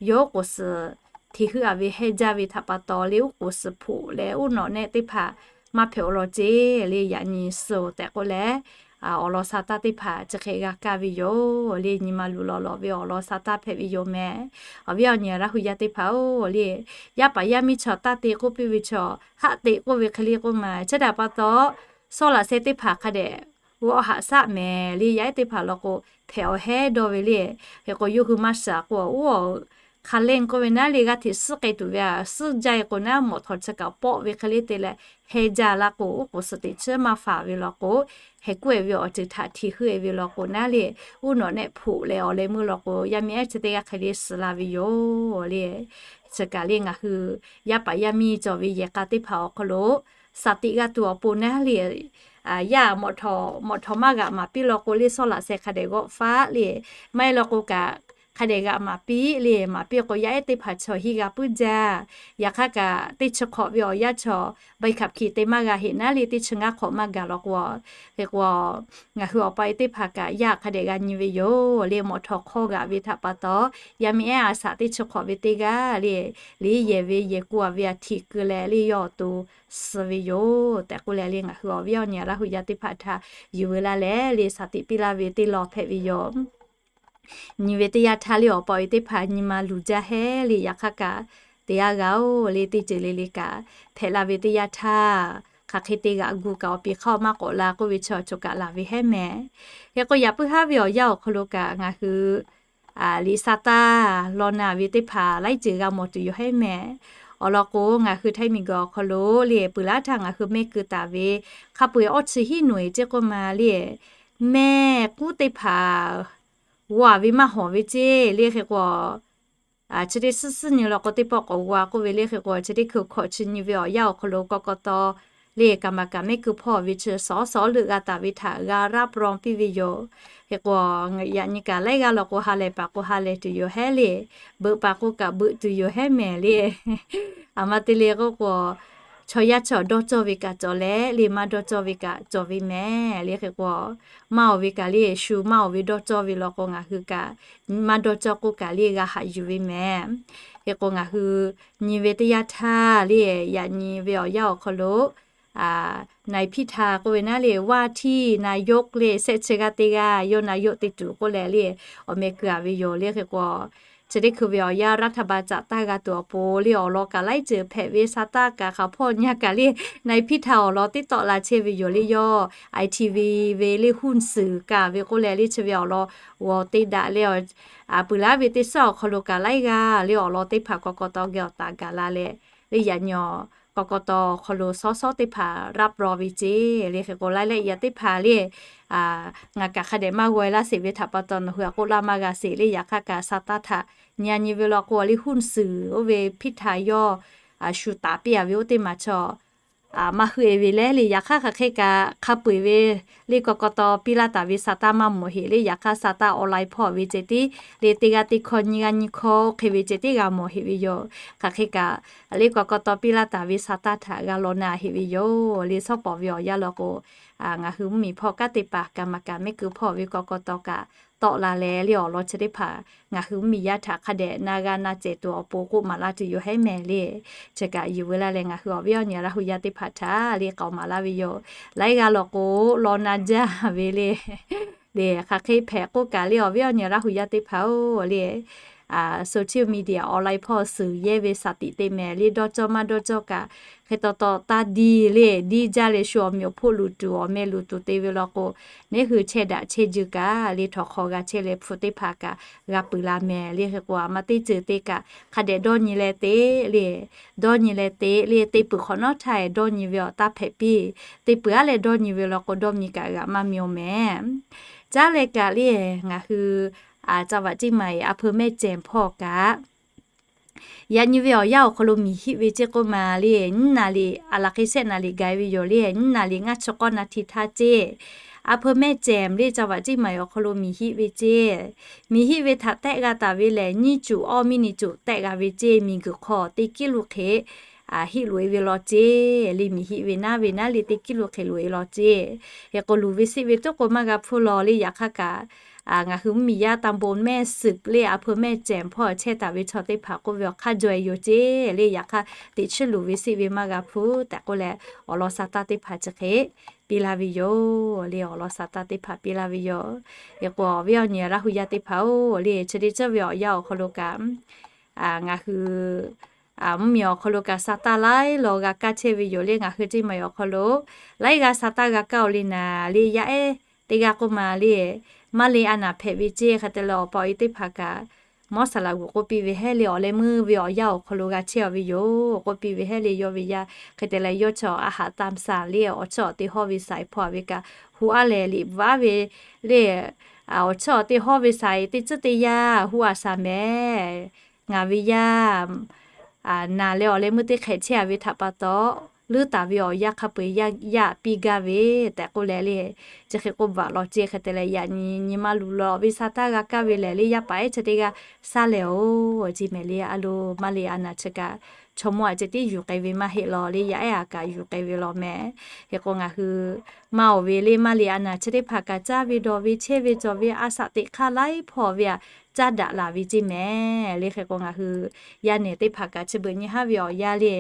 yawˇ uˉ k'oˍ suhˍ htiˍ heuˆ a ve hehnˇ jaˇ ve htaꞈ pa taw le, uˉ k'oˍ suhˍ hpoꞈ leh uˉ nawꞈ nehˆ teˇ hpaˍ maˇ hpehꞈ awˬ lawn ceˇ le. Yaꞈ nyi suhˍ tehꞈ k'oˆ leh awˬ lawn sa taˇ teˇ hpaˍ chi hk'e g'a kaˇ ve yoˬ le. Nyi ma luˬ lawˬ lawˬ ve awˬ lawn sa taˇ hpehꞈ ve yoˬ mehˍ. Awˬ viˉ awˬ nyi Laˇ huˍ yaˇ teˇ hpaˍ-oˬ le, yaˇ paˍ yaˇ miˇ chaw taˇ te k'oˆ piˇ ve chaw haˆ teꞈ k'oˆ ve hk'e le k'oˆ ma. Chi htaꞈ pa taw, sawˉ laꞈ sheh teˇ hpaˍ hk'a dehꞈ g'awˆ haꞈ shaˆ mehˍ le. Yaˇ ehˉ teˇ hpaˍ law k'o, hpehꞈ awˬ hehnˇ dawˇ ve le. Hk'e k'o yawˇ hui maˇ shiˍ k'o, oˇ hk'a lehˇ k'oˆ ve naˉ le, g'aˇ hteꞈ suhˉ k'ai tuˬ ve a, suhˉ jaˇ e k'o naˉ, mawꞈ htawˍ chi kaꞈ pawˆ ve hk'e le te leh hehnˇ jaˇ la k'o, uˉ k'oˍ suhˍ teꞈ chiˉ maˇ faˍ ve law k'o, heh kuˉ e ve awˬ ceuˬ htaꞈ htiˍ heuˆ e ve law k'o naˉ le, uˉ nawꞈ nehˆ hpoꞈ leh awˬ leh meuˇ law k'o, yaˇ miˇ ehˉ chi teˇ g'aˇ hk'e le suhˍ la ve yoˬ le. Chi kaꞈ le ngaˬ hui yaˇ paˍ yaˇ miˇ cawˬ ve yehˬ k'a teˇ hpaˍ awˬ hk'aw lo shaˍ tiꞈ g'a tuˬ awˬ pon naˉ le, yaˇ mawꞈ htawˍ maˇ g'aꞈ maˍ piˇ law k'o le, sawˉ laꞈ sheh hk'a dehꞈ g'awˆ faˆ le. Maˇ heˆ law k'o kaꞈ, hk'a dehꞈ g'aꞈ maˍ piˇ le. Maˍ piˇ k'o yaˇ ehˉ teˇ hpaˍ chaw hiˇ g'a puiˉ jaˇ. Yaꞈ hk'aˇ kaꞈ teˇ chi hk'awꞈ ve awˬ yanˇ chaw ใบขับขี่ te maˇ g'a heꞈ naˉ le, teˇ chi ngaˇ hk'awꞈ maˇ gaˬ law k'o, hk'e k'o ngaˬ hui awˬ pa e teˇ hpaˍ kaꞈ yaˇ hk'a dehꞈ g'a nyi ve yoˬ le. Mawꞈ htawˍ hk'awˇ g'aꞈ ve htaꞈ pa taw, yaˇ miˇ ehˉ a shaꞈ teˇ chi hk'awꞈ ve teˇ g'aˇ le, liꞈ henˇ yehˬ ve yehˬ ku a ve aꞈ htiˍ keu leh le yawˇ awˬ to suh ve yoˬ tehꞈ k'oˆ leh le, ngaˬ hui awˬ viˉ awˬ nyi Laˇ huˍ yaˇ teˇ hpaˍ htaꞈ yuˬ veu laˇ leh le shaˍ tiꞈ piˇ laˇ ve teˇ lawn hpehꞈ ve yoˬ. Nyi ve teˇ yanˇ htaˇ le awˬ pa awˬ e teˇ hpaˍ nyi ma luˬ jaˇ hehˉ le. Yaꞈ hk'aˇ kaꞈ, te yaˇ g'a-oˬ le, teˇ ceuˬ le le kaꞈ hpehꞈ la ve teˇ yanˇ htaˇ, hk'aˬ hk'e te g'aꞈ gu kaꞈ awˬ piˍ hk'aˇ maˇ k'awꞈ la k'oˆ ve chaw choˬ kaꞈ laˬ ve hehˉ mehˍ. Hk'e k'o yaꞈ puiˉ haˉ ve awˬ yanˇ awˬ hk'aw lo kaꞈ ngaˬ hui liꞈ sa taˇ law na ve teˇ hpaˍ laiˉ ceuˬ g'a mawˬ tuˬ yoˬ hehˉ mehˍ. Awˬ lawn k'o, ngaˬ hui Htaiˇ miˬguiˬ awˬ hk'aw lo le, peuˬ laˇ htaˇ ngaˬ hui mehˆ keu taˍ ve, hk'a peu-eˬ awˇ chi hiˉ nawˬ-eˬ ceˇ k'oˆ ma le, mehˆ k'uˉ teˇ hpaˍ g'a ve maˇ hawˍ ve ceˇ le hk'e k'o, chi teˇ suhˉ suhˉ nyi law k'o, teˇ pawˆ k'awꞈ g'a k'oˆ ve le hk'e k'o, chi teˇ hkui hkawꞈ chi nyi ve awˬ yanˇ awˬ hk'aw lo kawꞈ kawꞈ taw le, kaˍ maˍ kaꞈ mehˆ keu hpawˇ ve chi suhˍ suhˍ leuˆ g'a taˍ ve htaꞈ g'a raˇ pron piˇ ve yoˬ. Hk'e k'o, yaꞈ nyi kaꞈ laiˉ g'aˇ law k'o, ha lehˬ paˍ k'o ha lehˬ tuˬ yoˬ hehˉ le, beuꞈ paˍ k'o kaꞈ beuꞈ tuˬ yoˬ hehˉ mehˍ le. Aˬ ma te le k'oˆ k'o, chaw yaˇ chaw dawˇ cawˇ ve kaꞈ cawˬ leh le, maˇ dawˇ cawˇ ve kaꞈ cawˬ ve mehˍ le hk'e k'o, maˇ oˬ ve kaꞈ le, shu maˇ oˬ ve dawˇ cawˇ ve law k'o, ngaˬ hui kaꞈ maˇ dawˇ cawˇ k'oˆ kaꞈ le, g'a haꞈ yuˬ ve mehˍ. Hk'e k'o, ngaˬ hui nyi ve teˇ yanˇ htaˇ le, yaꞈ nyi ve awˬ yanˇ awˬ hk'aw lo นายพิธา k'oˆ ve naˉ le, ว่าที่นายก le, shehˆ chi g'aˇ teˇ g'aˇ yawˇ นายก te tuˬ k'oˆ leh le, awˬ meh keu-a ve yoˬ le hk'e k'o, chi teˇ hkui ve awˬ yanˇ รัฐบาล caꞈ taˇ g'a tuˬ awˬ pon le, awˬ lawn kaꞈ laiˉ ceuˬ hpehꞈ ve, sa taˇ kaꞈ hk'aˬ hpawˇ nyi-a kaꞈ le, นายพิธา awˬ lawn teˇ tawˆ la chehˇ ve yoˬ le, yawˇ ไอทีวี ve le หุ้นสื่อ kaꞈ ve k'oˆ leh le, chi ve awˬ lawn g'aw te daꞈ leh, peuˬ laˇ ve teˇ suhˉ awˬ hk'aw lo kaꞈ laiˉ g'aˇ le, awˬ lawn teˇ hpaˍ kawꞈ kawꞈ taw geh awˬ taˍ gaˬ la leh, le yaꞈ nyi kawꞈ kawꞈ taw awˬ hk'aw lo sawˉ sawˉ teˇ hpaˍ raˇ pron ve ceˇ le hk'e k'o, laiˉ leh yaꞈ teˇ hpaˍ le, ngaˬ kaꞈ hk'a dehꞈ maˇ g'aw-e laˇ sheˍ ve htaꞈ pa taw nawˬ hui-a k'oˆ laˇ maˇ g'a sheˍ le, yaꞈ hk'aˇ kaꞈ sa taˇ htaꞈ nyi-a nyi ve law k'o le, หุ้นสื่อ oˇ ve พิธา yawˇ shu taˍ piˇ-a ve oˇ teˇ maˬ chaw maˇ heuˆ-e ve leh le, yaꞈ hk'aˇ hk'aˬ hk'e kaꞈ hk'a peu-eˬ ve le, kawꞈ kawꞈ taw piˇ laˇ taˍ ve sa taˇ maˇ mawˬ heˆ le, yaꞈ hk'aˇ sa taˇ online hpawˇ ve ceh tiˉ le, teˇ g'aˇ teˇ hkawˇ nyiˇ g'aˇ nyiˇ hkawˇ oˇ hk'e ve ceh tiˉ g'a mawˬ heˆ ve yoˬ. Hk'aˬ hk'e kaꞈ le, kawꞈ kawꞈ taw piˇ laˇ taˍ ve sa taˇ htaꞈ g'a law na heˆ ve yoˬ le, shawˉ pawˍ ve awˬ yanˇ law k'o, ngaˬ hui mvuhˇmiˬ hpawˇ kanˉ te paˍ kaꞈ maˍ kaꞈ mehˆ keu hpawˇ ve kawꞈ kawꞈ taw kaꞈ tawˆ la leh le, awˬ lawn chi teˇ hpaˍ ngaˬ hui mvuhˇmiˬ yaˇ htaꞈ hk'a dehꞈ na g'a na cehˬ tuˬ awˬ pon k'oˆ maˍ laˇ tuˬ yoˬ hehˉ mehˍ le. Chi kaꞈ yuˬ veu laˇ leh ngaˬ hui awˬ viˉ awˬ nyi Laˇ hu yaˇ teˇ hpaˍ htaꞈ le k'awꞈ maˍ laˇ ve yoˬ. Laiˉ g'aˇ law k'o, law na jaˇ ve le, le hk'aˬ hk'e hpehꞈ k'oˆ kaꞈ le, awˬ viˉ awˬ nyi Laˇ hu yaˇ teˇ hpaˍ-oˬ le, social media online hpawˇ suhˍ yehˇ ve shaˍ tiꞈ te mehˍ le, dawˇ cawˇ maˇ dawˇ cawˇ kaꞈ hk'e taw taw taˇ diˇ le, diˇ jaˇ leh shu awˬ meꞈ awˬ hpoˆ luˬ tuˬ awˬ meh luˬ tuˬ te ve law k'o, neˉ hui chehˇ daꞈ chehˇ jeu kaꞈ le, htawnˍ hk'aw g'a chehˇ leh hpu teˇ hpaˍ kaꞈ g'a peuˬ la mehˍ le hk'e k'o, aˬ ma teˇ ceuˬ te kaꞈ hk'a dehꞈ dawˇ nyi leh te le, dawˇ nyi leh te le, te peuˬ hk'awꞈ nawˉ htaˇ dawˇ nyi ve awˬ taˇ hpehꞈ piˇ. Te peuˬ-aˉ leh dawˇ nyi ve law k'o, dawˇ nyi kaꞈ g'aꞈ maˇ mi-oˬ mehˍ. Caˉ leh kaꞈ le, ngaˬ hui caˇ vaꞈ ceˇ maˬ-eˬ a hpeu mehˇ cehˬ hpawˇ kaꞈ, yaꞈ nyi ve awˬ yanˇ awˬ hk'aw lo miˬ hiˆ ve ceˇ k'oˆ ma le, nyiˇ naˍ riˍ aˬ laˬ hk'e shehˆ naˍ riˍ gaˬ-e ve yoˬ le, nyiˇ naˍ riˍ ngaˇ chi k'awˇ naˍ hti htaˇ ceˇ, a hpeu mehˇ cehˬ le caˇ vaꞈ ceˇ maˬ-eˬ awˬ hk'aw lo miˬ hiˆ ve ceˇ. Miˬ hiˆ ve htaꞈ tehˆ g'a taˍ ve lehˬ, nyiˇ cuˬ awˇ miˇ niˬ cuˬ tehˆ g'a ve ceˇ, miˬ guiˬ hk'aw teˇ kiˉ lo hk'e hiˆ loꞈ-e ve law ceˇ le, miˬ hiˆ ve naˉ ve naˉ le teˇ kiˉ lo hk'e loꞈ-e law ceˇ. Hk'e k'o, luˬ ve siˆ ve tuˉ k'o maˇ g'a hpuˇ law le, yaꞈ hk'aˇ kaꞈ ngaˬ hui mvuhˇmiˬ yaˇ ตำบลแม่เสด็จ le a hpeu mehˇ cehˬ hpawˇ chehˇ taˍ ve chaw teˇ hpaˍ k'oˆ ve awˬ hk'aˇ jaw-e yoˬ ceˇ le, yaꞈ hk'aˇ teꞈ chiˇ luˬ ve siˆ ve maˇ g'a hpuˇ tehꞈ k'oˆ leh, awˬ lawn sa taˇ teˇ hpaˍ chi hk'e piˇ laˇ ve yoˬ le, awˬ lawn sa taˇ teˇ hpaˍ piˇ laˇ ve yoˬ. Hk'e k'o, awˬ viˉ awˬ nyi Laˇ hu yaˇ teˇ hpaˍ-oˬ le, chi teˇ ceuˬ ve awˬ yanˇ awˬ hk'aw lo kaꞈ ngaˬ hui mvuhˇmiˬ awˬ hk'aw lo kaꞈ sa taˇ laiˉ law g'a kaˇ chehˇ ve yoˬ le, ngaˬ hui ceˇ maˬ awˬ hk'aw lo laiˉ g'aˇ sa taˇ g'a kaˇ-oˬ le naˍ le, yaˇ ehˉ teˇ g'aˇ k'oˆ ma le, maˇ le a naˍ hpehꞈ ve ceˇ hk'e te leh, awˬ pa awˬ e teˇ hpaˍ kaꞈ mawˇ saˍ laꞈ g'uˬ k'oˆ piˇ ve hehˉ le, awˬ leh meuˇ ve awˬ yanˇ awˬ hk'aw lo g'a chehˇ-a ve yoˬ k'oˆ piˇ ve hehˉ le, yawˇ ve yaˇ hk'e te leh yawˇ chaw a haꞈ ตามสั่ง le awˬ chawˇ awˬ te hawˇ ve saiˍ hpawˇ-a ve kaꞈ hu aˉ lehˬ liꞈ bvuhꞈ aˉ ve le, awˬ chawˇ awˬ te hawˇ ve saiˍ teˇ tcuhˉ teˇ yanˇ hu a shaˍ mehˍ. Ngaˬ ve yaˇ naˍ leh awˬ leh meuˇ teˇ hk'ehꞈ chehˇ-a ve htaꞈ pa taw, leuˉ taˍ ve awˬ yanˇ hk'a peu-eˬ yaˇ yaˇ piˇ gaˇ ve tehꞈ k'oˆ leh le, chi hk'e k'oˆ bvuhꞈ law ceˇ hk'e te leh, yaꞈ nyi nyi ma luˬ lawˬ ve sa taˇ g'a kaˇ ve lehˬ le, yaˇ paˍ ehˉ chi teˇ g'aˇ saˉ lehˬ-oˬ ceˇ mehˍ le, a lo maˇ le a naˍ chi kaꞈ chaw mawˇ-a ceh tiˉ yuˬ k'ai ve maˇ heˆ law le, yaˇ ehˉ-a kaꞈ yuˬ k'ai ve law mehˍ. Hk'e k'o, ngaˬ hui maˇ oˬ ve le, maˇ le a naˍ chi teˇ hpaˍ kaꞈ caˇ ve dawˬ ve chehˇ ve cawˬ ve a shaꞈ teꞈ hk'aˇ laiˉ hpawˇ ve-a caˇ daꞈ laˬ ve ceˇ mehˍ le. Hk'e k'o, ngaˬ hui yaˇ nehˬ teˇ hpaˍ kaꞈ chi beuꞈ nyi haˉ ve awˬ yanˇ le,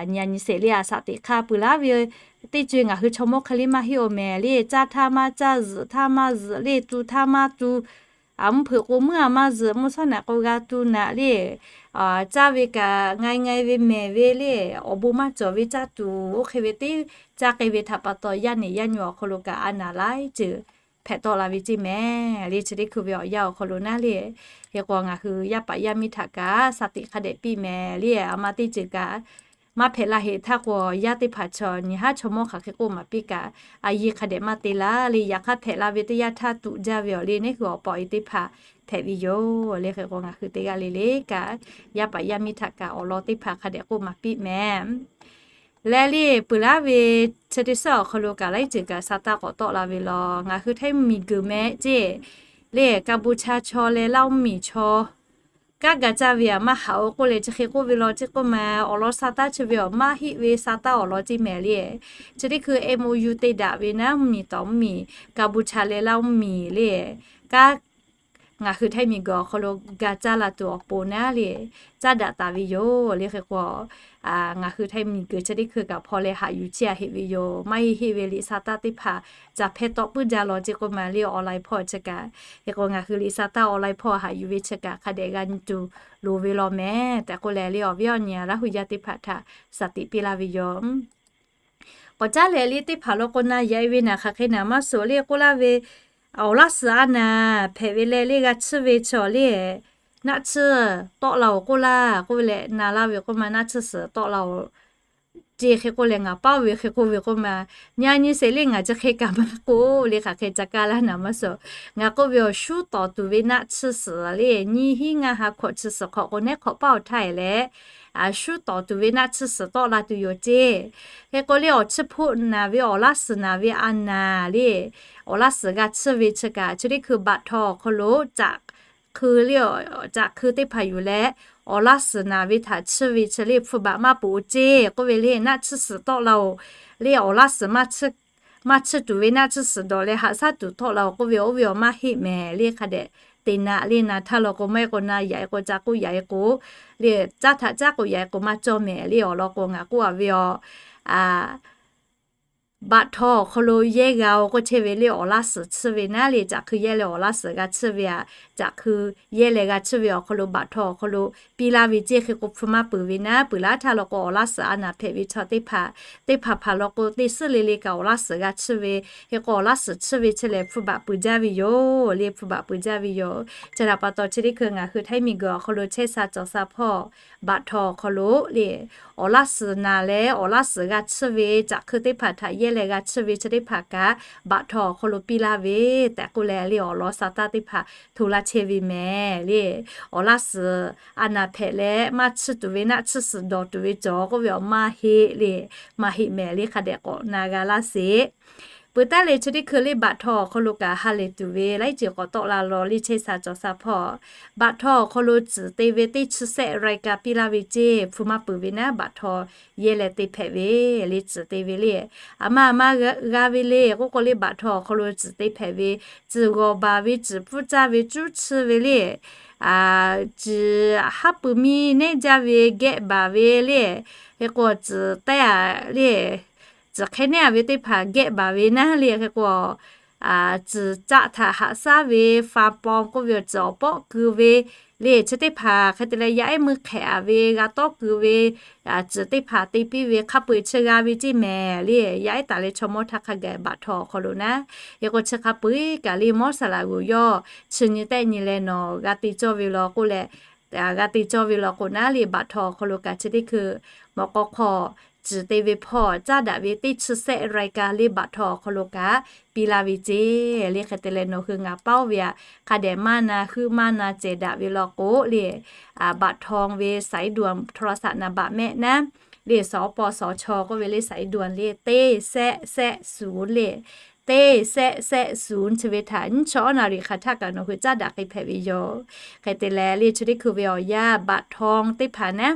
nyi a nyi sheˍ le, a shaꞈ teꞈ hk'aˇ peuˬ laˇ ve teˇ co-e ngaˬ hui chaw mawˇ hk'e le maˇ heˆ-oˬ mehˍ le, caˇ htaˇ maˇ caˇ, zuhꞈ htaˇ maˇ zuhꞈ le, tu htaˇ maˇ tu, mvuhˇ hpeuꞈ k'o meuˇ-a maˇ zuhꞈ, mvuhˇ shawˉ naꞈ k'o g'a tu naꞈ le, caˇ ve kaꞈ nga e nga e ve mehˍ ve le, awˬ bon maˇ cawˬ ve caˇ tuˬ oˇ hk'e ve teˇ caˇ k'ai ve htaꞈ pa taw, yaˇ nehˬ yaˇ nyi awˬ hk'aw lo kaꞈ a naˍ laiˉ ceuˬ hpehꞈ tawˆ la ve ceˇ mehˍ le. Chi teˇ hkui ve awˬ yanˇ awˬ hk'aw lo naˉ le, hk'e k'o ngaˬ hui yaˇ paˍ yaˇ miˇ htaꞈ kaꞈ shaˍ tiꞈ hk'a dehꞈ piˇ mehˍ le. A ma teˇ ceuˬ kaꞈ maˇ hpehꞈ la heꞈ htaˇ k'o, yaˇ teˇ hpaˍ chaw nyi haˉ chaw mawˇ hk'aˬ hk'e k'oˆ maˍ piˇ kaꞈ, a yiˇ hk'a dehꞈ maˇ te laˇ le. Yaꞈ hk'aˇ hpehꞈ la ve teˇ yanˇ htaˇ tuꞈ jaˇ ve awˬ le neˉ hui awˬ pa awˬ e teˇ hpaˍ hpehꞈ ve yoˬ le. Hk'e k'o ngaˬ hui teˇ g'aˇ le le kaꞈ, yaˇ paˍ yaˇ miˇ htaꞈ kaꞈ awˬ lawn teˇ hpaˍ hk'a dehꞈ k'oˆ maˍ piˇ mehˍ. Leh le peuˬ laˇ ve chi teˇ suhˉ awˬ hk'aw lo kaꞈ laiˉ ceuˬ kaꞈ sa taˇ k'awꞈ tawˆ la ve law. Ngaˬ hui Htaiˇ miˬguiˬ meh ceˇ le, Kaˍbuˍchaˇ chaw leh Laˇhuˍ miˬ chaw kanˉ ga caˇ ve aꞈ maˇ haꞈ-o k'oˆ leh chi hk'e k'oˆ ve law ceˇ k'oˆ ma, awˬ lawn sa taˇ chi ve awˬ maˇ heˆ ve sa taˇ awˬ lawn ceˇ mehˍ le. Chi teˇ hkui M O U te daꞈ ve naˉ, mvuhˇ miˬ tawˍ mvuhˇ miˬ Kaˍbuˍchaˇ leh Laˇhuˍ miˬ le, kanˉ ngaˬ hui Htaiˇ miˬguiˬ awˬ hk'aw lo ga caˇ la tuˬ awˬ pon naˉ le, caˇ daꞈ taˍ ve yoˬ le. Hk'e k'o, ngaˬ hui Htaiˇ miˬguiˬ chi teˇ hkui kaꞈ hpaw leh haꞈ yuˬ chiˇ aꞈ heˆ ve yoˬ. Maˇ heˆ heˆ ve liꞈ sa taˇ teˇ hpaˍ caˬ hpehˇ tawˆ puiˉ jaˇ law ceˇ k'oˆ ma le, online hpawˇ chi kaꞈ. Hk'e k'o ngaˬ hui liꞈ sa taˇ online hpawˇ haꞈ yuˬ ve chi kaꞈ hk'a dehꞈ g'a nyi tuˬ loˍ ve law mehˍ tehꞈ k'oˆ leh le, awˬ viˉ awˬ nyi Laˇhuˍ yaˇ teˇ hpaˍ htaꞈ shaˍ tiꞈ piˇ laˇ ve yoˬ. K'awꞈ caˉ leh le teˇ hpaˍ lo k'o na yaꞈ-e ve naˬ hk'aˬ hk'e naˬ maˇ suhˍ le k'oˆ laˇ ve, awˬ laˇ suhˍ a naˍ hpehꞈ ve leh le g'a tsuhˇ ve chaw le, naˆ tsuhˇ tawˆ la-oˬ k'oˆ laˇ k'oˆ ve leh na laˇ ve k'oˆ ma, naˆ tsuhˇ suhˍ tawˆ la-oˬ ceˇ hk'e k'oˆ leh ngaˬ paˇ ve hk'e k'oˆ ve k'oˆ ma, nyi nyi sheˍ le ngaˬ chi hk'e kaꞈ maˇ k'oˆ le hk'aˬ hk'e ca kaˇ laˇ naˍ maˇ suhˍ. Ngaˬ k'oˆ ve awˬ shuˉ tawˍ tuˬ ve naˆ tsuhˇ suhˍ le nyi hiˉ ngaˇ ha hkawꞈ chi suhˍ hk'awꞈ k'o neˉ hk'awꞈ paˇ awˬ htaˇ e leh, shuˉ tawˍ tuˬ ve naˆ tsuhˇ suhˍ tawˆ la tuˬ yoˬ ceˇ. Hk'e k'o le awˬ chi hpoˆ naˬ ve awˬ laˇ suhˍ naˬ ve a naˍ le, awˬ laˇ suhˍ g'a tsuhˇ ve chi kaꞈ chi teˇ hkui baꞈ htaw awˬ hk'aw lo caꞈ hkui le, caꞈ hkui teˇ hpaˍ yuˬ leh awˬ laˇ suhˍ naˬ ve htaꞈ tsuhˇ ve chi le hpu baꞈ maˇ peuˬ-o ceˇ k'oˆ ve le, naˆ tsuhˇ suhˍ tawˆ la-oˬ le awˬ laˇ suhˍ maˇ tsuhˇ tuˬ ve naˆ tsuhˇ suhˍ dawˬ leh haꞈ shaˉ tuˬ tawˆ la-oˬ k'oˆ ve, oˇ ve awˬ maˇ heˆ mehˍ le hk'a dehꞈ te naꞈ le na htaˇ law k'o maˇ heˆ k'o na yaꞈ-e k'o ca k'oˆ yaꞈ-e k'o le, caˇ htaꞈ caˉ k'o yaꞈ-e k'o maˇ cawˇ mehˍ le awˬ lawn k'o ngaˬ k'oˆ a ve aˬ, baꞈ htaw awˬ hk'aw lo yehˇ g'a-o k'oˆ chehˇ ve le awˬ laˇ suhˍ tsuhˇ ve naˉ le, caꞈ hkui yehˇ leh awˬ laˇ suhˍ g'a tsuhˇ ve aꞈ, caꞈ hkui yehˇ leh g'a tsuhˇ ve awˬ hk'aw lo baꞈ htaw awˬ hk'aw lo piˇ laˇ ve ceˇ hk'e k'o hpu maˇ peuˬ ve naˉ, peuˬ laˇ htaˇ law k'o awˬ laˇ suhˍ a naˍ hpehꞈ ve chaw teˇ hpaˍ, teˇ hpaˍ hpaˍ law k'o teˇ suhˉ le le kaꞈ awˬ laˇ suhˍ g'a tsuhˇ ve, hk'e k'o awˬ laˇ suhˍ tsuhˇ ve chi lehˬ hpu baꞈ peuˬ jaˇ ve yoˬ le, hpu baꞈ peuˬ jaˇ ve yoˬ. Chi htaꞈ pa taw chi teˇ hkui ngaˬ hui Htaiˇ miˬguiˬ awˬ hk'aw lo chehˇ sha cawˬ sha hpawˇ baꞈ htaw awˬ hk'aw lo le awˬ laˇ suhˍ naˍ leh awˬ laˇ suhˍ g'a tsuhˇ ve caꞈ hkui teˇ hpaˍ htaꞈ yehˇ leh g'a tsuhˇ ve chi teˇ hpaˍ kaꞈ baꞈ htaw awˬ hk'aw lo piˇ laˇ ve tehꞈ k'oˆ leh le awˬ lawn sa taˇ teˇ hpaˍ hto laˇ chehˇ ve mehˍ le. Awˬ laˇ suhˍ a naˍ hpehꞈ leh maˇ tsuhˇ tuˬ ve naˆ tsuhˇ suhˍ dawˬ tuˬ ve cawˬ k'oˆ ve awˬ maˇ heˆ le, maˇ heˆ mehˍ le hk'a dehꞈ k'awꞈ na g'a laˇ sheˍ. Peuˬ taˉ le chi teˇ hkui le baꞈ htaw awˬ hk'aw lo kaꞈ ha lehˬ tuˬ ve laiˉ ceuˬ k'awꞈ tawˆ la law le chehˇ sha cawˬ sha hpawˇ baꞈ htaw awˬ hk'aw lo tcuhˍ te ve teˇ chi sehˆ รายการ piˇ laˇ ve ceˇ hpu maˇ peuˬ ve naˉ baꞈ htaw yehˇ leh te hpehꞈ ve le tcuhˍ te ve le. A ma a ma g'a ve le k'oˆ k'o le baꞈ htaw awˬ hk'aw lo tcuhˍ te hpehꞈ ve, tcuhˍ g'awˬ baˬ ve, tcuhˍ pfuhˇ caˇ ve, cuˉ chiˇ ve le, tcuhˍ haˉ pui miˇ nehˉ jaˇ ve gehˆ baˬ ve le, hk'e k'o tcuhˍ taiˇ a le, tcuhˍ hk'e nehˉ a ve teˇ hpaˍ gehˆ baˬ ve naˉ le hk'e k'o tcuhˍ caˆ htaꞈ haꞈ shaˉ ve, fa paw k'oˆ ve awˬ tcuhˍ awˬ pawˆ keu ve le, chi teˇ hpaˍ hk'e te leh yaˇ ehˉ meuˇ hk'ehꞈ a ve g'a tawˇ keu ve, tcuhˍ teˇ hpaˍ te piˇ ve hk'a peu-eˬ chi g'a ve ceˇ mehˍ le. Yaˇ ehˉ taˍ leh chaw mawˇ htaˇ hk'a gaˬ baꞈ htaw awˬ hk'aw lo naˉ, hk'e k'o chi hk'a peu-eˬ kaꞈ le mawˇ saˍ laꞈ g'uˬ yawˇ chi nyi tehˆ nyi leh nawˬ g'a te cawˇ ve law k'oˆ leh, g'a te cawˇ ve law k'o naˉ le baꞈ htaw awˬ hk'aw lo kaꞈ chi teˇ hkui mawꞈ k'aw hk'aw tcuhˍ te ve hpawˇ caˉ daꞈ ve teˇ chi sehˆ รายการ le baꞈ htaw awˬ hk'aw lo kaꞈ piˇ laˇ ve ceˇ le. Hk'e te leh nawˬ hui ngaˬ paoˇ ve aꞈ hk'a dehꞈ maˇ na heuˆ maˇ na cehˬ daꞈ ve law k'o le, baꞈ htaw ve สายด่วน โทรศัพท์ naˍ baꞈ mehˆ naˉ le, สปสช k'oˆ ve le สายด่วน le teˇ sehˆ sehˆ suˍ le, teˇ sehˆ sehˆ suˍ chi ve htaꞈ nyiˇ chi awˉ naˍ riˍ hk'aˬ htaˇ kaꞈ nawˬ hui caˉ daꞈ k'ai hpehꞈ ve yoˬ. Hk'e te leh le chi teˇ hkui ve awˬ yanˇ baꞈ htaw teˇ hpaˍ naˉ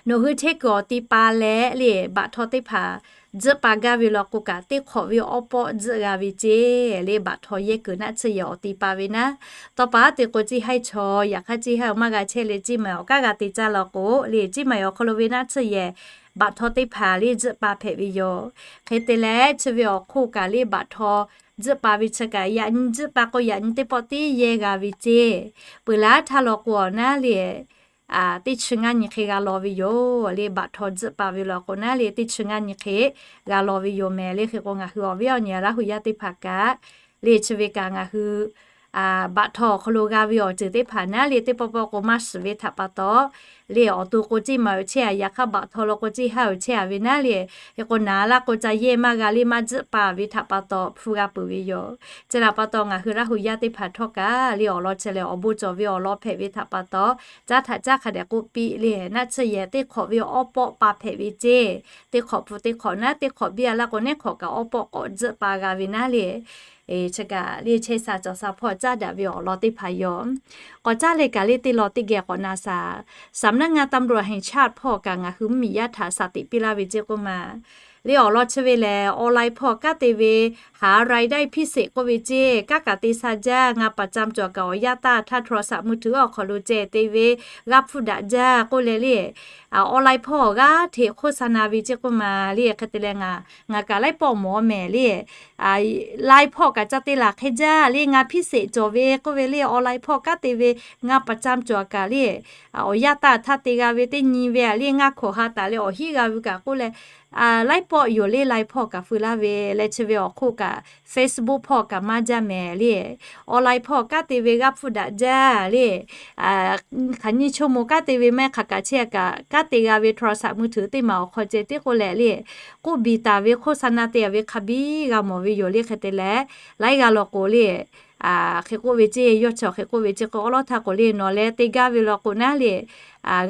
nawˬ hui chehˇ kuiˬ awˬ ti pa leh le baꞈ htaw teˇ hpaˍ tzuhˆ pa gaˇ ve law k'o kaꞈ teˇ hk'awꞈ ve awˉ pawˆ tzuhˆ g'a ve ceˇ le. Baꞈ htaw yehˇ kuiˬ naˆ tsuhˇ yehˬ awˬ ti pa ve naˉ, tawˇ pa te k'o ceˇ haiˇ chaw yaꞈ hk'aˇ ceˇ haiˇ awˬ maˇ g'a chehˇ le, ceˇ maˬ awˬ kaˉ g'a te caˇ law k'o le, ceˇ maˬ awˬ hk'aw lo ve naˆ tsuhˇ yehˬ baꞈ htaw teˇ hpaˍ le tzuhˆ pa hpehꞈ ve yoˬ. Hk'e te leh chi ve awˬ hk'oˆ kaꞈ le baꞈ htaw tzuhˆ pa ve chi kaꞈ yaꞈ nyi tzuhˆ pa k'o yaꞈ nyi teˇ pawˆ tiˉ yehˇ g'a ve ceˇ. Peuˬ laˇ htaˇ law k'o awˬ naˉ le teˇ chi ngaˇ nyi hk'e g'a law ve yoˬ le. Baꞈ htaw tzuhˆ pa ve law k'o naˉ le teˇ chi ngaˇ nyi hk'e g'a law ve yoˬ mehˍ le. Hk'e k'o ngaˬ hui awˬ viˉ awˬ nyi Laˇ hu yaˇ teˇ hpaˍ kaꞈ le chi ve kaꞈ ngaˬ hui baꞈ htaw awˬ hk'aw lo g'a ve awˬ ceuˬ teˇ hpaˍ naˉ le, teˇ pawˆ pawˆ k'o maˇ shiˍ ve htaꞈ pa taw, le awˬ to k'o ceˇ maˍ uiˍ chehˇ a, yaꞈ hk'aˇ baꞈ htaw lo k'o ceˇ haˉ uiˍ chehˇ a ve naˉ le. Hk'e k'o naˍ laˇ k'o ca yehˇ maˇ g'a le maˇ tzuhˆ pa ve htaꞈ pa taw hpu g'a peuˬ ve yoˬ. Chi htaꞈ pa taw ngaˬ hui Laˇ hu yaˇ teˇ hpaˍ htawˇ kaꞈ le awˬ lawn chi lehˬ awˬ bon cawˬ ve awˬ lawn hpehꞈ ve htaꞈ pa taw, caˉ htaꞈ caˉ hk'a dehꞈ k'oˆ piˇ le, naˆ tsuhˇ yehˬ teˇ hk'awꞈ ve awˬ awˉ pawˆ pa hpehꞈ ve ceˇ. Teˇ hk'awꞈ hpu teˇ hk'awꞈ naˉ, teˇ hk'awꞈ biˇ a laˇ k'o neˉ hk'awꞈ kaꞈ awˉ pawˆ k'awꞈ tzuhˆ pa g'a ve naˉ le. Chi kaꞈ le chehˇ sha cawˬ sha hpawˇ caˉ daꞈ ve awˬ lawn teˇ hpaˍ yoˬ. K'awꞈ caˉ leh kaꞈ le teˇ lawn teˇ geh k'awꞈ na shaˍ. สำนักงานตำรวจแห่งชาติ hpawˇ kaꞈ ngaˬ hui mvuhˇmiˬ yaˇ htaꞈ shaˍ tiꞈ piˇ laˇ ve ceˇ k'oˆ ma. Le awˬ lawn chi ve lehˬ, online hpawˇ kanˉ te ve หารายได้พิเศษ k'oˆ ve ceˇ, kanˉ kaꞈ te sha jaˇ, ngaˇ paˍ camˇ cawˬ kaꞈ awˬ yaˇ taˇ htaˇ โทรศัพท์มือถือ awˬ hk'aw lo ceh te ve g'a hpfuhˇ daꞈ jaˇ k'oˆ leh le, online hpawˇ g'aˇ hteꞈ โฆษณา ve ceˇ k'oˆ ma le. Hk'e te leh ngaˬ kaꞈ laiˉ pawˆ mawˬ mehˍ le. Line hpawˇ kaꞈ ca te laˬ hk'e jaˇ le, ngaˇ พิเศษ cawˬ ve k'oˆ ve le, online hpawˇ kanˉ te ve ngaˇ paˍ camˇ cawˬ kaꞈ le, awˬ yaˇ taˇ htaˇ te g'a ve teˇ nyi ve a le, ngaˇ hkawꞈ ha taˍ leh awˬ hiˉ g'a ve kaꞈ k'oˆ leh, laiˉ pawˆ yoˬ le. Line hpawˇ kaꞈ feu laˇ ve leh chi ve awˬ hk'oˆ kaꞈ Facebook hpawˇ kaꞈ maˇ jaˇ mehˍ le. Online hpawˇ kanˉ te ve g'aˇ hpfuhˇ daꞈ jaˇ le. Hk'aˬ nyi chaw moˍ kanˉ te ve maˇ hk'aˬ kaꞈ chehˇ kaꞈ, kanˉ te g'a ve โทรศัพท์มือถือ teˇ maˬ awˬ hk'aw ceh tiˉ k'oˆ leh le, k'oˆ biˬ taˍ ve โฆษณา te a ve hk'a biˇ g'a mawˬ ve yoˬ le. Hk'e te leh laiˉ g'aˇ law k'o le, hk'e k'oˆ ve ceˇ, yawˇ chi hk'e k'oˆ ve ceˇ k'o, awˉ lawˉ htaˇ k'o le nawˬ leh te gaˇ ve law k'o naˉ le,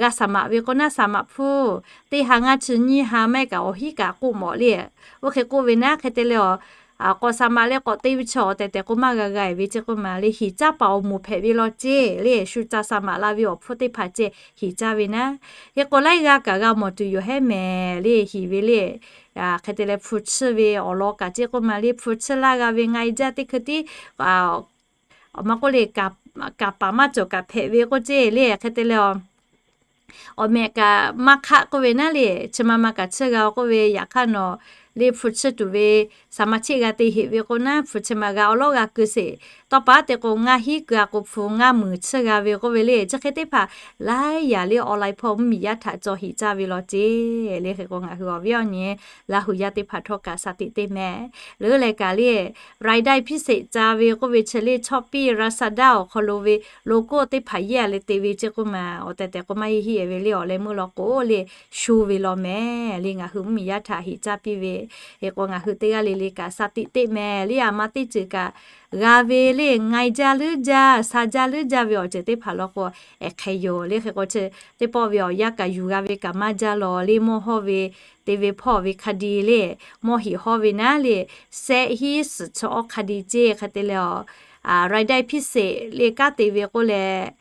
g'a สมัคร ve k'o naˉ สมัคร hpfuhˇ, teˇ ha ngaˇ chi nyiˇ ha maˇ heˆ kaꞈ awˬ hiˉ kaꞈ k'oˆ mawˬ le. Oˇ hk'e k'oˆ ve naˉ hk'e te leh a, k'awꞈ สมัคร leh k'awꞈ te ve chaw awˬ tehˬ tehˬ k'o maˇ g'a g'a ve ceˇ k'oˆ ma le, hiˍ caˇ paˍ awˬ moˍ hpehꞈ ve law ceˇ le, shu ca สมัคร la ve awˬ hpfuhˇ teˇ hpaˍ ceh hiˍ caˇ ve naˉ. Hk'e k'o laiˉ g'aˇ kaꞈ g'a mawˬ tuˬ yoˬ hehˉ mehˍ le, hiˍ ve le. Hk'e te leh hpu chiˇ ve awˬ lawn kaꞈ ceˇ k'oˆ ma le, hpu chiˇ laˇ g'a ve ngaˇ e jaˇ teˇ hkui tiˉ, awˬ ma k'oˆ le, kaˍ paˍ maˇ cawˬ kaꞈ hpehꞈ ve k'oˆ ceˇ le. Hk'e te leh a, awˬ mehꞈ kaꞈ maˇ hk'aˆ k'oˆ ve naˉ le, chi ma ma kaꞈ chiˇ g'a k'oˆ ve, yaꞈ hk'aˇ nawˬ le hpu chiˇ tuˬ ve สมาชิก g'a te heꞈ ve k'o naˉ, hpu chi ma g'a awˉ lawˉ g'a keu sheˍ. Tawˇ pa te k'o ngaˇ hiˉ keu a k'o hpu ngaˇ muiˬ chiˇ g'a ve k'oˆ ve le. Chi hk'e teˇ hpaˍ laiˉ yaꞈ le online hpawˇ mvuhˇmiˬ yaˇ htaꞈ caw hiˍ caˇ ve law ceˇ le. Hk'e k'o ngaˬ hui awˬ viˉ awˬ nyi Laˇ hu yaˇ teˇ hpaˍ htawˇ kaꞈ shaˍ tiꞈ te mehˍ. Leuˉ leh kaꞈ le รายได้พิเศษ ca ve k'oˆ ve chi le, Shopee, Lazada awˬ hk'aw lo ve logo teˇ hpaˍ yehˇ a leh te ve ceˇ k'oˆ ma, awˬ tehˬ tehˬ k'o maˇ heˆ heˆ ve le, awˬ leh meuˇ law k'o le, sho ve law mehˍ le. Ngaˬ hui mvuhˇmiˬ yaˇ htaꞈ hiˍ caˇ piˇ ve, hk'e k'o ngaˬ hui teˇ g'aˇ le le kaꞈ shaˍ tiꞈ te mehˍ le. A ma teˇ ceuˬ kaꞈ g'a ve le, ngaˇ e jaˇ leuˉ jaˇ, sha jaˇ leuˉ jaˇ ve awˬ ceuˬ teˇ hpaˍ law k'o ehˍ hk'e yoˬ le. Hk'e k'o chi teˇ pawˆ ve awˬ yanˇ kaꞈ yuˬ g'a ve kaꞈ maˇ jaˇ law le, mawˇ hawˇ ve te ve hpawˇ ve hk'a di le, mawˇ hiˍ hawˇ ve naˉ le, shehˆ hiˉ suhˍ chi awˉ hk'a di ceˇ. Hk'e te leh a, รายได้พิเศษ le kanˉ te ve k'oˆ leh,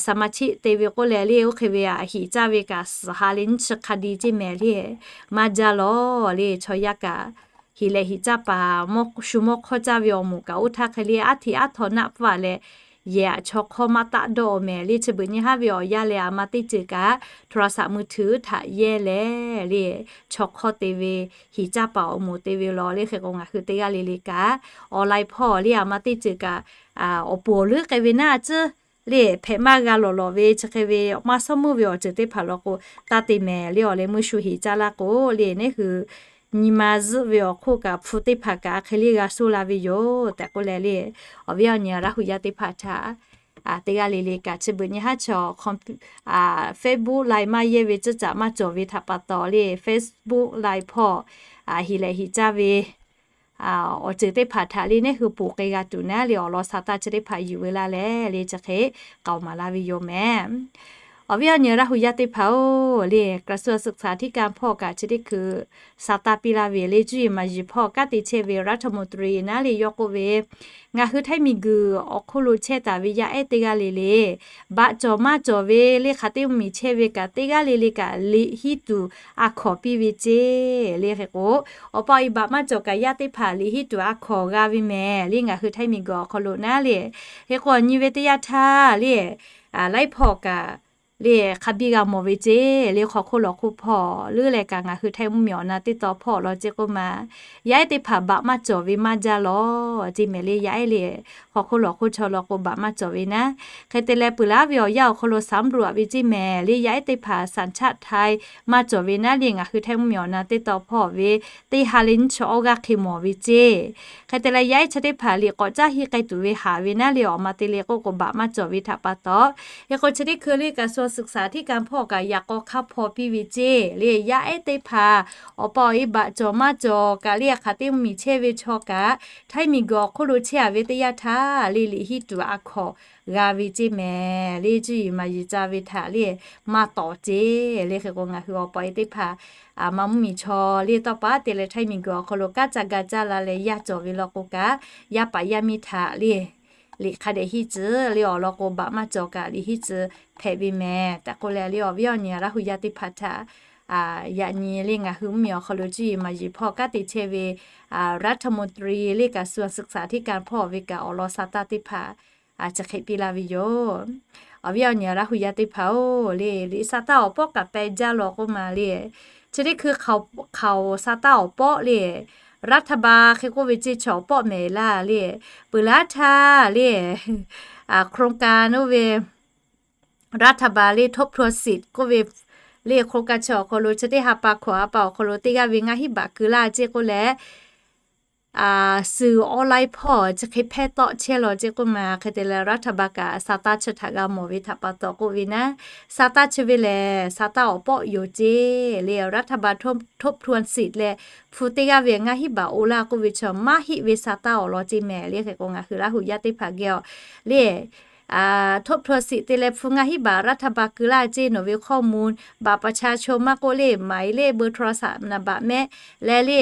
สมาชิก te ve k'oˆ leh le, oˇ hk'e ve a hiˍ caˇ ve kaꞈ suhˍ ha le nyiˇ chi hk'a di ceˇ mehˍ le, maˇ jaˇ law le. Chaw yaˇ kaꞈ hiˍ leh hiˍ caˇ paˍ, shu mawˇ hk'awˇ caˇ ve awˬ moˍ kaꞈ oˇ htaˇ hk'e le aˉ hteꞈ aˉ htaw naˆ pfuhˇ a leh, yehˬ aꞈ chaw hk'awˇ maˇ taˆ dawˇ mehˍ le. Chi beuꞈ nyi haˉ ve awˬ yanˇ leh a ma teˇ ceuˬ kaꞈ โทรศัพท์มือถือ htaꞈ yehˇ leh le, chaw hk'awˇ te ve, hiˍ caˇ paˍ awˬ moˍ te ve law le. Hk'e k'o ngaˬ hui teˇ g'aˇ le le kaꞈ online hpawˇ le a ma teˇ ceuˬ kaꞈ awˬ poˍ awˬ leuˉ k'ai ve naˉ a ciˉ le hpehꞈ maˇ g'a lawˬ lawˬ ve chi hk'e ve maˇ shawˉ meuˇ ve awˬ ceuˬ teˇ hpaˍ law k'o, taˇ te mehˍ le. Awˬ leh meuˇ shu hiˍ caˇ laˇ k'o le, neˉ hui nyi ma zuhˆ ve awˬ hk'oˆ kaꞈ hpu teˇ hpaˍ kaꞈ a hk'e le g'a shoˇ la ve yoˬ tehꞈ k'oˆ leh le, awˬ viˉ awˬ nyi Laˇ hu yaˇ teˇ hpaˍ htaꞈ teˇ g'aˇ le le kaꞈ chi beuꞈ nyi haˉ chaw Facebook, Line maˇ yehˇ ve ceuˬ caꞈ maˇ cawˬ ve htaꞈ pa taw le, Facebook, Line hpawˇ hiˍ leh hiˍ caˇ ve awˬ ceuˬ teˇ hpaˍ htaꞈ le neˉ hui ponˬ k'ai g'a tuˬ naˉ le, awˬ lawn sha taˇ chi teˇ hpaˍ yuˬ ve laˇ leh le, chi hk'e k'aoˍ maˍ laˇ ve yoˬ mehˍ. Awˬ viˉ awˬ nyi Laˇ hu yaˇ teˇ hpaˍ-oˬ le, กระทรวงศึกษาธิการ hpawˇ kaꞈ chi teˇ hkui sha taˇ piˇ laˇ ve le, cuˇ yiˍ maˍ yiˍ hpawˇ kanˉ te chehˇ ve รัฐมนตรี naˉ le yawˇ k'oˆ ve, ngaˬ hui htaiˇ miˬguiˬ awˬ hk'oˆ lo chehˇ taˍ ve yaˇ ehˉ teˇ g'aˇ le le, baꞈ cawˬ maˇ cawˬ ve le hk'aˬ teˇ miˬ chehˇ ve kaꞈ teˇ g'aˇ le le kaꞈ liꞈ hiˉ tuˬ a hkawˍ piˇ ve ceˇ le. Hk'e k'o, awˬ pa awˬ e baꞈ maˇ cawˬ kaꞈ yaˇ teˇ hpaˍ liꞈ hiˉ tuˬ a hkawˍ g'a ve mehˍ le, ngaˬ hui htaiˇ miˬguiˬ awˬ hk'aw lo naˉ le. Hk'e k'o awˬ nyi ve teˇ yanˇ htaˇ le, laiˉ hpawˇ kaꞈ le hk'a biˇ g'a mawˬ ve ceˇ le. Hk'aw hk'oˆ lawˬ hk'oˆ hpawˇ leuˉ leh kaꞈ ngaˬ hui Htaiˇ mvuhˇmiˬ awˬ na teˇ taw hpawˇ law ceˇ k'oˆ ma, yaˇ ehˉ teˇ hpaˍ baꞈ maˇ cawˬ ve maˇ jaˇ law ceˇ mehˍ le. Yaˇ ehˉ le hk'aw hk'oˆ lawˬ hk'oˆ chaw law k'o baꞈ maˇ cawˬ ve naˉ. Hk'e te leh peuˬ laˉ ve awˬ yanˇ awˬ hk'aw lo สำรวจ ve ceˇ mehˍ le. Yaˇ ehˉ teˇ hpaˍ สัญชาติไทย maˇ cawˬ ve naˉ le ngaˬ hui Htaiˇ mvuhˇmiˬ awˬ na teˇ taw hpawˇ ve teˇ ha le nyiˇ chi awˇ g'aˇ hk'e mawˬ ve ceˇ. Hk'e te leh yaˇ ehˉ chi teˇ hpaˍ liꞈ k'awꞈ caˇ hiˆ k'ai tuˬ ve haˍ ve naˉ le awˬ ma te le k'oˆ k'o baꞈ maˇ cawˬ ve htaꞈ pa taw, hk'e k'o chi teˇ hkui le กระทรวงศึกษาธิการ hpawˇ kaꞈ yaꞈ k'aw hk'aˇ hpaw piˇ ve ceˇ le. Yaˇ ehˉ teˇ hpaˍ awˬ pa awˬ e baꞈ cawˬ maˇ cawˬ kaꞈ le hk'aˬ teˇ mvuhˇmiˬ chehˇ ve chaw kaꞈ Htaiˇ miˬguiˬ awˬ hk'oˆ lo chehˇ a ve teˇ yanˇ htaˇ le liꞈ hiˆ tuˬ a hkawꞈ g'a ve ceˇ mehˍ le. Cuˇ yiˍ maˍ yiˍ ca ve htaꞈ le maˇ tawˍ ceˇ le. Hk'e k'o ngaˬ hui awˬ pa awˬ e teˇ hpaˍ maˇ mvuhˇmiˬ chaw le tawˇ pa te leh Htaiˇ miˬguiˬ awˬ hk'aw lo kanˉ ca ga caˇ la leh yaˇ cawˬ ve law k'o kaꞈ, yaˇ paˍ yaˇ miˇ htaꞈ le liꞈ hk'a dehꞈ hiˆ tcuh le awˬ lawn k'o baꞈ maˇ cawˬ kaꞈ liꞈ hiˆ tcuh hpehꞈ ve mehˍ tehꞈ k'oˆ leh le awˬ viˉ awˬ nyi Laˇ hu yaˇ teˇ hpaˍ htaꞈ yaꞈ nyi le ngaˬ hui mvuhˇmiˬ awˬ hk'aw lo cuˇ yiˍ maˍ yiˍ hpawˇ kanˉ te chehˇ ve รัฐมนตรี le กระทรวงศึกษาธิการ hpawˇ ve kaꞈ awˬ lawn sa taˇ teˇ hpaˍ chi hk'e piˇ laˇ ve yoˬ. Awˬ viˉ awˬ nyi Laˇ hu yaˇ teˇ hpaˍ-oˬ le, liꞈ sa taˇ awˬ pawˆ kaꞈ peh jaˇ law k'oˆ ma le, chi teˇ hkui hkaoˍ sa taˇ awˬ pawˆ le, รัฐบาล hk'e k'oˆ ve ceˇ chi awˬ pawˆ mehˍ laˇ le, peuˬ laˇ htaˇ le, โครงการ oˇ ve รัฐบาล le ทบทวนสิทธิ์ k'oˆ ve le โครงการ chi awˬ hk'aw lo chi teˇ ha pa hkawꞈ ha pa awˬ hk'aw lo teˇ g'aˇ ve ngaˇ hinˉ baꞈ keu laˇ ceˇ k'oˆ leh, suhˍ online hpawˇ chi hk'e hpehˇ tawˆ chehˇ law ceˇ k'oˆ ma. Hk'e te leh รัฐบาล kaꞈ sa taˇ chi htaꞈ g'a mawˬ ve htaꞈ pa taw k'oˆ ve naˉ, sa taˇ chi ve lehˬ sa taˇ awˬ pawˆ yoˬ ceˇ le, รัฐบาลทบทวนสิทธิ์ leh hpu teˇ g'aˇ ve ngaˇ hinˉ baꞈ oˇ laˇ k'oˆ ve chi maˇ heˆ ve sa taˇ awˬ lawn ceˇ mehˍ le. Hk'e k'o ngaˬ hui Laˇ hu yaˇ teˇ hpaˍ geh awˬ le ทบทวนสิทธิ์ te leh hpu ngaˇ hinˉ baꞈ รัฐบาล keu laˇ ceˇ nawˬ ve ข้อมูล บัตรประชาชน maˇ k'oˆ le หมายเลขเบอร์โทรศัพท์ naˍ baꞈ mehˆ leh le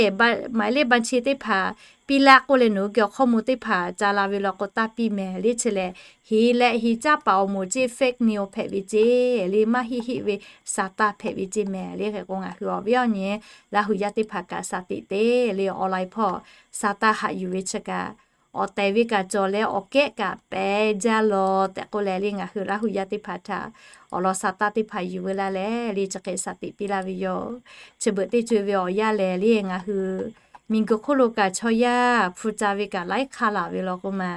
หมายเลขบัญชี teˇ hpaˍ piˇ laˇ k'oˆ leh nawˬ hui geh awˬ ข้อมูล teˇ hpaˍ ca la ve law k'o taˇ piˇ mehˍ le. Chi lehˬ heˍ leh heˍ caˇ paˍ awˬ moˍ ceˇ fake news hpehꞈ ve ceˇ le, maˇ heˆ heˆ ve sa taˇ hpehꞈ ve ceˇ mehˍ le. Hk'e k'o ngaˬ hui awˬ viˉ awˬ nyi Laˇ hu yaˇ teˇ hpaˍ kaꞈ sa tiꞈ te le online hpawˇ sa taˇ haꞈ yuˬ ve chi kaꞈ awˬ tehˬ ve kaꞈ cawˬ leh awˬ kehˉ kaꞈ peh jaˇ law tehꞈ k'oˆ leh le ngaˬ hui Laˇ hu yaˇ teˇ hpaˍ htaꞈ awˬ lawn sa taˇ teˇ hpaˍ yuˬ veu laˇ leh le chi hk'e sa tiꞈ piˇ laˇ ve yoˬ. Chi beuꞈ teˇ co-e ve awˬ yanˇ lehˬ le ngaˬ hui miˬguiˬ hk'oˆ lo kaꞈ chaw yaˇ hpu ca ve kaꞈ laiˉ hk'aˇ laˬ ve law k'oˆ ma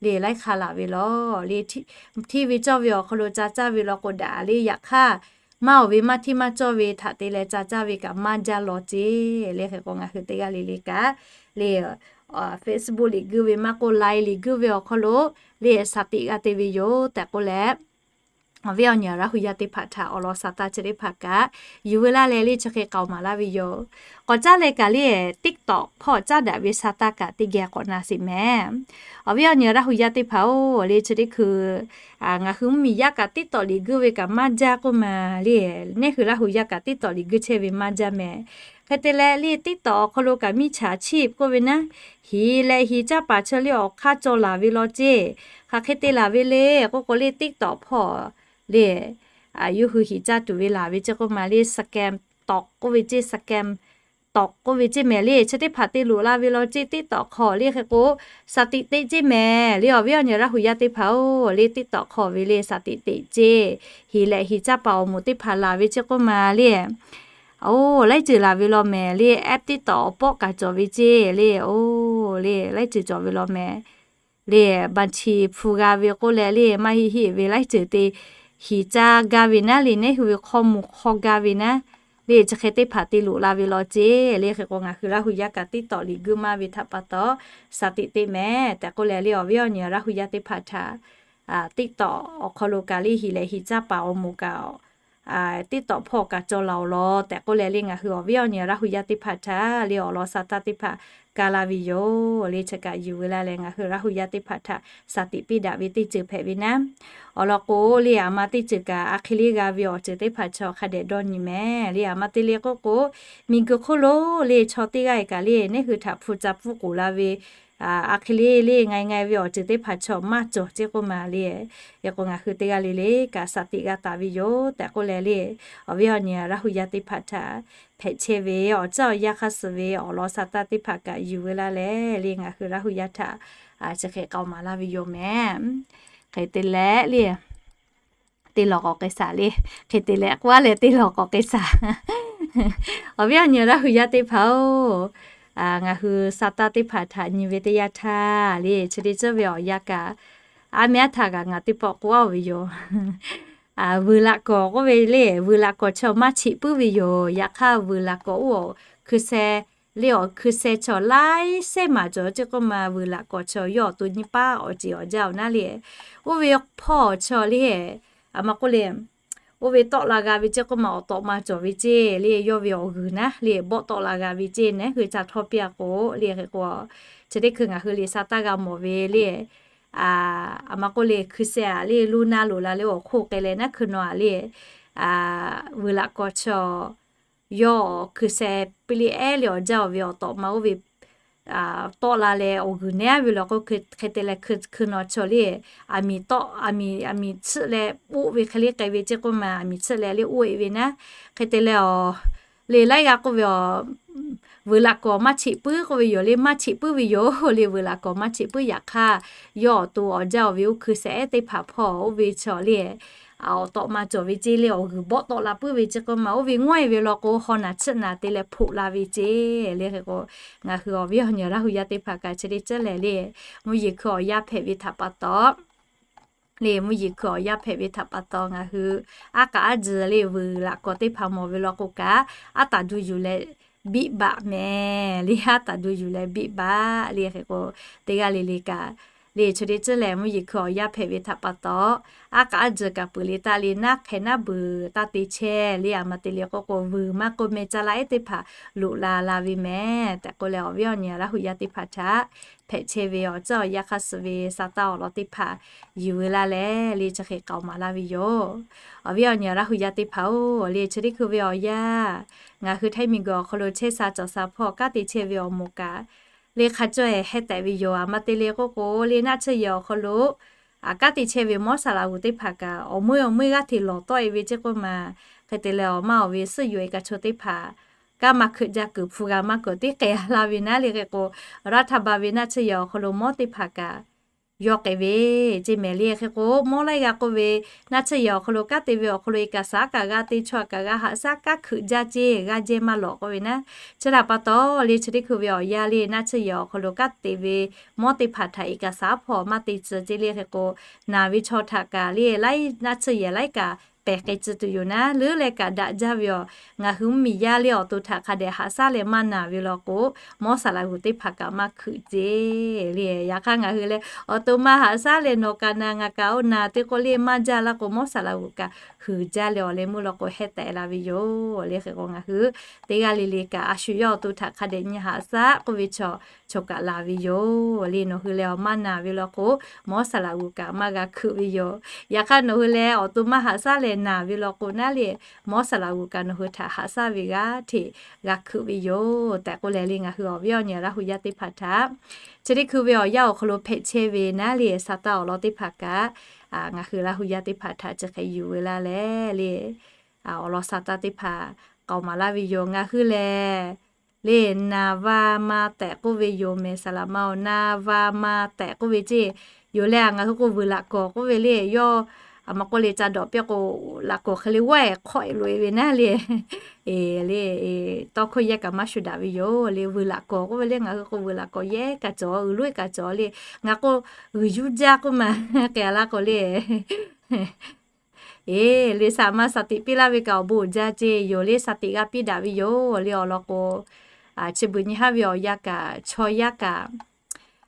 le, laiˉ hk'aˇ laˬ ve law le, hteˇ ve cawˇ ve awˬ hk'aw lo ca caˇ ve law k'o daꞈ le. Yaꞈ hk'aˇ maˇ oˬ ve maˇ hteˇ maˇ cawˇ ve htaꞈ te leh ca caˇ ve kaꞈ maˇ jaˇ law ceˇ le. Hk'e k'o ngaˬ hui teˇ g'aˇ le le kaꞈ le Facebook liꞈ guiˇ ve maˇ k'oˆ Line liꞈ guiˇ ve awˬ hk'aw lo le sa tiꞈ g'a te ve yoˬ tehꞈ k'oˆ leh, awˬ viˉ awˬ nyi Laˇ hu yaˇ teˇ hpaˍ htaꞈ awˬ lawn sa taˇ chi teˇ hpaˍ kaꞈ yuˬ veu laˇ leh le chi hk'e k'aoˍ maˍ laˇ ve yoˬ. K'awꞈ caˉ leh kaꞈ le TikTok hpawˇ caˉ daꞈ ve sa taˇ kaꞈ teˇ geh k'awꞈ na sheˍ mehˍ. Awˬ viˉ awˬ nyi Laˇ hu yaˇ teˇ hpaˍ-oˬ le, chi teˇ hkui ngaˬ hui mvuhˇmiˬ yaˇ kaꞈ TikTok liꞈ guiˇ ve kaꞈ maˇ jaˇ k'oˆ ma le, neˇ hui Laˇ hu yaˇ kaꞈ TikTok liꞈ guiˇ chehˇ ve maˇ jaˇ mehˍ. Hk'e te leh le TikTok awˬ hk'aw lo kaꞈ มิจฉาชีพ k'oˆ ve naˉ, heˍ leh heˍ caˇ paˍ chi le awˬ hk'aˇ caw laˬ ve law ceˇ. Hk'aˬ hk'e te laˬ ve le k'oˆ k'o le TikTok hpawˇ le yawˇ hui heˍ caˇ tuˬ ve laˬ ve ceˇ k'oˆ ma le scam tawꞈ k'oˆ ve ceˇ, scam tawꞈ k'oˆ ve ceˇ mehˍ le. Chi teˇ hpaˍ te loꞈ la ve law ceˇ TikTok hk'aw le. Hk'e k'o sa tiꞈ teꞈ ceˇ mehˍ le. Awˬ viˉ awˬ nyi Laˇ hu yaˇ teˇ hpaˍ-oˬ le, TikTok hk'aw ve le sa tiꞈ teꞈ ceˇ. Heˍ leh heˍ caˇ paˍ awˬ moˍ teˇ hpaˍ laˬ ve ceˇ k'oˆ ma le, oˬ laiˉ ceuˬ laˬ ve law mehˍ le. App TikTok awˬ pawˆ kaꞈ cawˬ ve ceˇ le, oˬ le laiˉ ceuˬ cawˬ ve law mehˍ le. Baˬ chi hpu g'a ve k'oˆ leh le maˇ heˆ heˆ ve laiˉ ceuˬ te heˍ caˇ gaˇ ve naˉ le, neˇ hui ve hk'aw moˍ hk'aw gaˇ ve naˉ le, chi hk'e teˇ hpaˍ te loꞈ la ve law ceˇ le. Hk'e k'o ngaˬ hui Laˇ hu yaˇ kaꞈ TikTok liꞈ guiˇ maˇ ve htaꞈ pa taw sa tiꞈ teꞈ mehˍ tehꞈ k'oˆ leh le awˬ viˉ awˬ nyi Laˇ hu yaˇ teˇ hpaˍ htaꞈ TikTok awˬ hk'aw lo kaꞈ le heˍ leh heˍ caˇ paˍ awˬ moˍ kaꞈ TikTok hpawˇ kaꞈ caw laˬ-oˬ law tehꞈ k'oˆ leh le ngaˬ hui awˬ viˉ awˬ nyi Laˇ hu yaˇ teˇ hpaˍ htaꞈ le awˬ lawn sa taˇ teˇ hpaˍ ka laˇ ve yoˬ le. Chi kaꞈ yuˬ veu laˇ leh ngaˬ hui Laˇ hu yaˇ teˇ hpaˍ htaꞈ sa tiꞈ piˇ daꞈ ve teˇ ceuˬ hpehꞈ ve naˉ. Awˬ lawn k'o le aˬ ma teˇ ceuˬ kaꞈ a hk'e le g'a ve awˬ ceuˬ teˇ hpaˍ chaw hk'a dehꞈ dawˇ nyi mehˍ le. Aˬ ma te le k'oˆ k'o miˬguiˬ hk'oˆ lo le chaw teˇ g'aˇ kaꞈ le neˇ hui htaꞈ hpu ca pfuhˇ k'oˍ la ve a hk'e le le ngaˬ ngaˬ ve awˬ ceuˬ teˇ hpaˍ chaw maˇ cawˬ ceˇ k'oˆ ma le. Hk'e k'o ngaˬ hui teˇ g'aˇ le le kaꞈ sa tiꞈ g'a taˍ ve yoˬ tehꞈ k'oˆ leh le awˬ viˉ awˬ nyi Laˇ hu yaˇ teˇ hpaˍ htaꞈ hpehꞈ chehˇ ve awˬ caˇ awˬ yaˇ hk'aˇ suh ve awˬ lawn sa taˇ teˇ hpaˍ kaꞈ yuˬ veu laˇ leh le ngaˬ hui Laˇ hu yaˇ htaꞈ chi hk'e k'aoˍ maˍ laˇ ve yoˬ mehˍ. Hk'e te leh le teˇ lawˬ k'awꞈ k'ai shaˍ le. Hk'e te leh k'oˆ a leh teˇ lawˬ k'awꞈ k'ai shaˍ. Awˬ viˉ awˬ nyi Laˇ hu yaˇ teˇ hpaˍ-oˬ, ngaˬ hui sa taˇ teˇ hpaˍ htaꞈ nyi ve teˇ yanˇ htaˇ le, chi teˇ ceuˬ ve awˬ yanˇ kaꞈ, a meh aˉ htaˇ kaꞈ ngaˬ teˇ pawˆ k'oˆ a ve yoˬ. Vuiˬ laꞈ kawˍ k'oˆ ve le, vuiˬ laꞈ kawˍ chaw maˇ cheꞈ puiˉ ve yoˬ. Yaꞈ hk'aˇ vuiˬ laꞈ kawˍ oˇ awˬ hkui sheh le, awˬ hkui sheh chaw laiˉ shehˉ maˍ cawˬ ceˇ k'oˆ ma, vuiˬ laꞈ kawˍ chaw yawˇ awˬ to nyiˇ paˉ awˬ ceˬ awˬ jaˇ-oˬ naˉ le, oˇ ve hpawˇ chaw le, a ma k'oˆ le, oˇ ve tawˆ la g'a ve ceˇ k'oˆ ma, awˬ tawꞈ ma cawˬ ve ceˇ le, yawˇ ve awˬ g'uiˬ naˉ le bawˆ tawˆ la g'a ve ceˇ, neˉ hui ca htawˇ piˇ a k'o le. Hk'e k'o, chi teˇ hkui ngaˬ hui liꞈ sa taˇ g'a mawˬ ve le, a ma k'oˆ le, hkui sheh a le, luˇ naˆ loꞈ la le awˬ hk'oˆ k'ai leh naˉ hkui naw a le, vuiˬ laꞈ kawˍ chaw yawˇ awˬ hkui sheh piˇ le ehˉ le awˬ jaˇ-oˬ ve awˬ tawꞈ ma oˇ ve tawˆ la leh awˬ g'uiˬ neˉ ve law k'o, hk'e te leh hkui naw chaw le, aˬ miˍ tawˆ, aˬ miˍ tsuhˆ leh oˆ ve hk'e le k'ai ve ceˇ k'oˆ ma, aˬ miˍ tsuhˆ leh le oˆ e ve naˉ. Hk'e te leh a le laiˉ g'aˇ k'oˆ ve a, vuiˬ laꞈ kawˍ maˇ cheꞈ puiˉ k'oˆ ve yoˬ le, maˇ cheꞈ puiˉ ve yoˬ le, vuiˬ laꞈ kawˍ maˇ cheꞈ puiˉ. Yaꞈ hk'aˇ, yawˇ awˬ to awˬ jaˇ-oˬ ve oˇ hkui sheh ehˉ teˇ hpaˍ hpawˇ oˇ ve chaw le, awˬ tawꞈ ma cawˬ ve ceˇ le, awˬ g'uiˬ bawˆ tawˆ la puiˉ ve ceˇ k'oˆ ma, oˇ ve ngawˇ e ve law k'o, haw naˬ tsuhˆ naˬ te leh hpoꞈ la ve ceˇ le. Hk'e k'o, ngaˬ hui awˬ viˉ awˬ nyi Laˇ hu yaˇ teˇ hpaˍ kaꞈ chi teˇ ceuˬ lehˬ le, mvuhˇ yeˬ hkui awˬ yanˇ hpehꞈ ve htaꞈ pa taw le, mvuhˇ yeˬ hkui awˬ yanˇ hpehꞈ ve htaꞈ pa taw ngaˬ hui aˉ k'aꞈ aˉ tzuhˬ le, vuiˬ laꞈ kawˍ teˇ hpaˍ mawˬ ve law k'o kaꞈ, aˉ taˍ duˬ yuˬ leh biˆ baˆ mehˍ le, aˉ taˍ duˬ yuˬ leh biˆ baˆ le. Hk'e k'o, teˇ g'aˇ le le kaꞈ le, chi teˇ ceuˬ lehˬ mvuhˇ yeˬ hkui awˬ yanˇ hpehꞈ ve htaꞈ pa taw, aˉ k'aꞈ aˉ tzuhˬ kaꞈ peuˬ le taˇ le, naˉ hk'e naˉ beuˬ taˇ te chehˇ le. A ma te le k'oˆ k'o, vuiˬ maˇ k'oˆ meh caˇ laˇ ehˉ teˇ hpaˍ loꞈ la la ve mehˍ tehꞈ k'oˆ leh, awˬ viˉ awˬ nyi Laˇ hu yaˇ teˇ hpaˍ htaꞈ hpehꞈ chehˇ ve awˬ ceuˬ awˬ yanˇ hk'aˇ suh ve sa taˇ awˬ lawn teˇ hpaˍ yuˬ ve laˇ leh le, chi hk'e k'aoˍ maˍ laˇ ve yoˬ. Awˬ viˉ awˬ nyi Laˇ hu yaˇ teˇ hpaˍ-oˬ le, chi teˇ hkui ve awˬ yanˇ ngaˬ hui Htaiˇ miˬ guiˬ awˬ hk'aw lo chehˇ sha cawˬ sha hpawˇ kanˉ te chehˇ ve awˬ moˍ kaꞈ le, hk'a cawˇ e heh tehꞈ ve yoˬ. A ma te le k'oˆ k'o le, naˆ tsuhˇ yehˬ awˬ hk'aw lo kanˉ te chehˇ ve mawˇ saˍ laꞈ g'uˬ teˇ hpaˍ kaꞈ awˬ meuˇ awˬ meuˇ g'aˇ hteꞈ lawˬ tawˆ e ve ceˇ k'oˆ ma, hk'e te leh awˬ maˇ awˬ ve suhˆ yuˬ e kaꞈ chaw teˇ hpaˍ kanˉ maˇ hkeuꞈ jaˇ kuiˬ hpu g'a maˇ kuiˬ teˇ k'ehˬ laˇ ve naˉ le. Hk'e k'o, raˇ htaˇ ba ve naˆ tsuhˇ yehˬ awˬ hk'aw lo mawˇ teˇ hpaˍ kaꞈ yawˇ k'ai ve ceˇ mehˍ le. Hk'e k'o, mawˇ laiˉ g'aˇ k'oˆ ve, naˆ tsuhˇ yehˬ awˬ hk'aw lo kanˉ te ve awˬ hk'aw lo e kaꞈ shaˉ kaꞈ g'a te, chaw kaꞈ g'a haꞈ shaˉ, kanˉ hkeuꞈ jaˇ ceˇ, g'aˇ jehˇ maˇ lawꞈ k'oˆ ve naˉ. Chi htaꞈ pa taw le, chi teˇ hkui ve awˬ yanˇ le, naˆ tsuhˇ yehˬ awˬ hk'aw lo kanˉ te ve mawˇ teˇ hpaˍ htaꞈ e kaꞈ shaˉ hpawˇ maˇ te tcuh ceˇ le. Hk'e k'o, naˬ ve chaw htaꞈ kaꞈ le, laiˉ naˆ tsuhˇ yehˬ laiˉ kaꞈ pehˬ k'ai tcuh tuˬ yoˬ naˉ. Leuˉ leh kaꞈ daꞈ jaˇ ve awˬ, ngaˬ hui mvuhˇmiˬ yaˇ le awˬ to htaꞈ hk'a dehꞈ haꞈ shaˉ leh maˇ naˬ ve law k'o, mawˇ saˍ laꞈ g'uˬ teˇ hpaˍ kaꞈ maˇ hkeuꞈ ceˇ le. Yaꞈ hk'aˇ ngaˬ hui leh awˬ to maˇ haꞈ shaˉ leh nawˬ kaꞈ naˬ ngaˬ kaꞈ oˇ naˬ te k'o le maˇ jaˇ laˇ k'o, mawˇ saˍ laꞈ g'uˬ kaꞈ huiˍ jaˇ leh awˬ leh meuˇ law k'o heh tehꞈ la ve yoˬ le. Hk'e k'o ngaˬ hui teˇ g'aˇ le le kaꞈ a shu yawˇ awˬ to htaꞈ hk'a dehꞈ nyi haꞈ shaˉ k'oˆ ve chaw, chaw kaꞈ la ve yoˬ le. Nawˬ hui leh awˬ maˇ naˬ ve law k'o, mawˇ saˍ laꞈ g'uˬ kaꞈ maˇ g'a hkeuꞈ ve yoˬ. Yaꞈ hk'aˇ nawˬ hui leh awˬ to maˇ haꞈ shaˉ leh naˬ ve law k'o naˉ le, mawˇ saˍ laꞈ g'uˬ kaꞈ nawˬ hui htaꞈ haꞈ shaˉ ve g'aˇ hteꞈ g'a hkeuꞈ ve yoˬ tehꞈ k'oˆ leh le, ngaˬ hui awˬ viˉ awˬ nyi Laˇ hu yaˇ teˇ hpaˍ htaꞈ chi teˇ hkui ve awˬ yanˇ awˬ hk'aw lo hpehꞈ chehˇ ve naˉ le, sa taˇ awˬ lawn teˇ hpaˍ kaꞈ ngaˬ hui Laˇ hu yaˇ teˇ hpaˍ htaꞈ chi hk'e yuˬ ve laˇ leh le, awˬ lawn sa taˇ teˇ hpaˍ k'aoˍ maˍ laˇ ve yoˬ. Ngaˬ hui lehˬ le, naˬ va ma tehꞈ k'oˆ ve yoˬ mehˍ saˍ laꞈ ma-oˬ, naˬ va ma tehꞈ k'oˆ ve ceˇ. Yoˬ leh ngaˬ hui k'o vuiˬ laꞈ kawˍ k'oˆ ve le, yawˇ a ma k'oˆ le ca dawꞈ piˇ k'o, laꞈ kawˍ hk'e le g'awˇ e hk'awˆ e loꞈ e ve naˉ le, e le, tawˇ hkawˇ yehˇ kaꞈ maˇ shuˍ daꞈ ve yoˬ le. Vuiˬ laꞈ kawˍ k'oˆ ve le, ngaˬ hui k'o vuiˬ laꞈ kawˍ yehˇ kaꞈ cawˬ, uiˍ loˉ e kaꞈ cawˬ le. Ngaˬ k'o g'uiˬ yuˇ jaˇ k'oˆ ma k'ai a laˇ k'o le, e le, saˍ ma saˍ tiꞈ piˇ laˇ ve kaꞈ awˬ bon uiˍ jaˇ ceˇ. Yoˬ le, saˍ tiꞈ g'a piˇ daꞈ ve yoˬ le. Awˬ lawn k'o, chi beuꞈ nyi haˉ ve awˬ yanˇ kaꞈ chaw yaˇ kaꞈ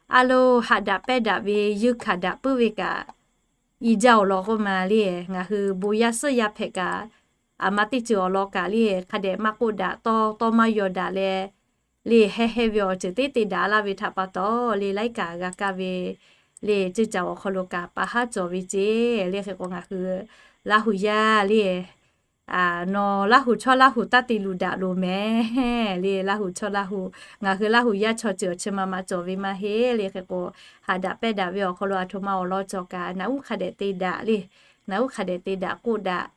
a loˍ haꞈ daꞈ pehnˇ daꞈ ve, yuˇ hkanˍ daꞈ puiˉ ve kaꞈ i jaˇ awˬ lawn k'oˆ ma le. Ngaˬ hui bon yaˇ suhˉ yaˇ hpehꞈ kaꞈ, a ma teˇ ceuˬ awˬ lawn kaꞈ le hk'a dehꞈ maˇ k'oˆ daꞈ, tawˇ tawˇ maˇ yaw daꞈ leh le, heh heh ve awˬ ceuˬ teˇ te daꞈ laˇ ve htaꞈ pa taw le, laiˉ kaꞈ g'a kaˇ ve le, ceuˬ caˬ awˬ hk'aw lo kaꞈ pa haˉ cawˬ ve ceˇ le. Hk'e k'o ngaˬ hui Laˇ hu yaˇ le, nawˬ Laˇ hu chawˇ Laˇ hu taˇ te luˬ daꞈ loˬ mehˍ le. Laˇ hu chawˇ Laˇ hu, ngaˬ hui Laˇ hu yaˇ chaw ceuˬ awˬ chi ma ma cawˬ ve maˇ heˆ le. Hk'e k'o, haꞈ daꞈ pehnˇ daꞈ ve awˬ hk'aw lo a htoꞈ ma awˬ lawn cawˬ kaꞈ, naꞈ uˉ hk'a dehꞈ te daꞈ le, naꞈ uˉ hk'a dehꞈ te daꞈ k'oˆ daꞈ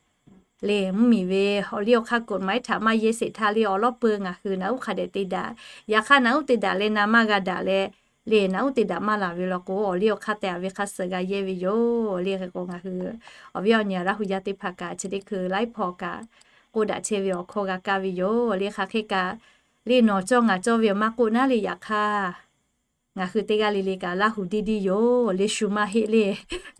le, mvuhˇmiˬ ve awˬ liˇ awˬ hk'aˇ กฎหมาย htaꞈ maˇ yehˇ sheˍ htaˇ le, awˬ lawˉ peu ngaˬ hui naꞈ uˉ hk'a dehꞈ te daꞈ. Yaꞈ hk'aˇ naꞈ uˉ te daꞈ leh na maˇ g'a daꞈ leh le naꞈ uˉ te daꞈ maˇ laˬ ve law k'o, awˬ liˇ awˬ hk'aˇ tehꞈ a ve hk'a suhˍ g'a yehˇ ve yoˬ le. Hk'e k'o ngaˬ hui awˬ viˉ awˬ nyi Laˇ hu yaˇ teˇ hpaˍ kaꞈ chi teˇ hkui laiˉ hpaw kaꞈ k'oˆ daꞈ chehˇ ve awˬ hkawˇ g'a kaˇ ve yoˬ le. Hk'aˬ hk'e kaꞈ le nawˬ cawˇ ngaˬ cawˇ ve awˬ maˇ k'oˆ naˉ le, yaꞈ hk'aˇ ngaˬ hui teˇ g'aˇ le le kaꞈ Laˇ hu diˇ diˇ yoˬ le. Shu maˇ heˆ le,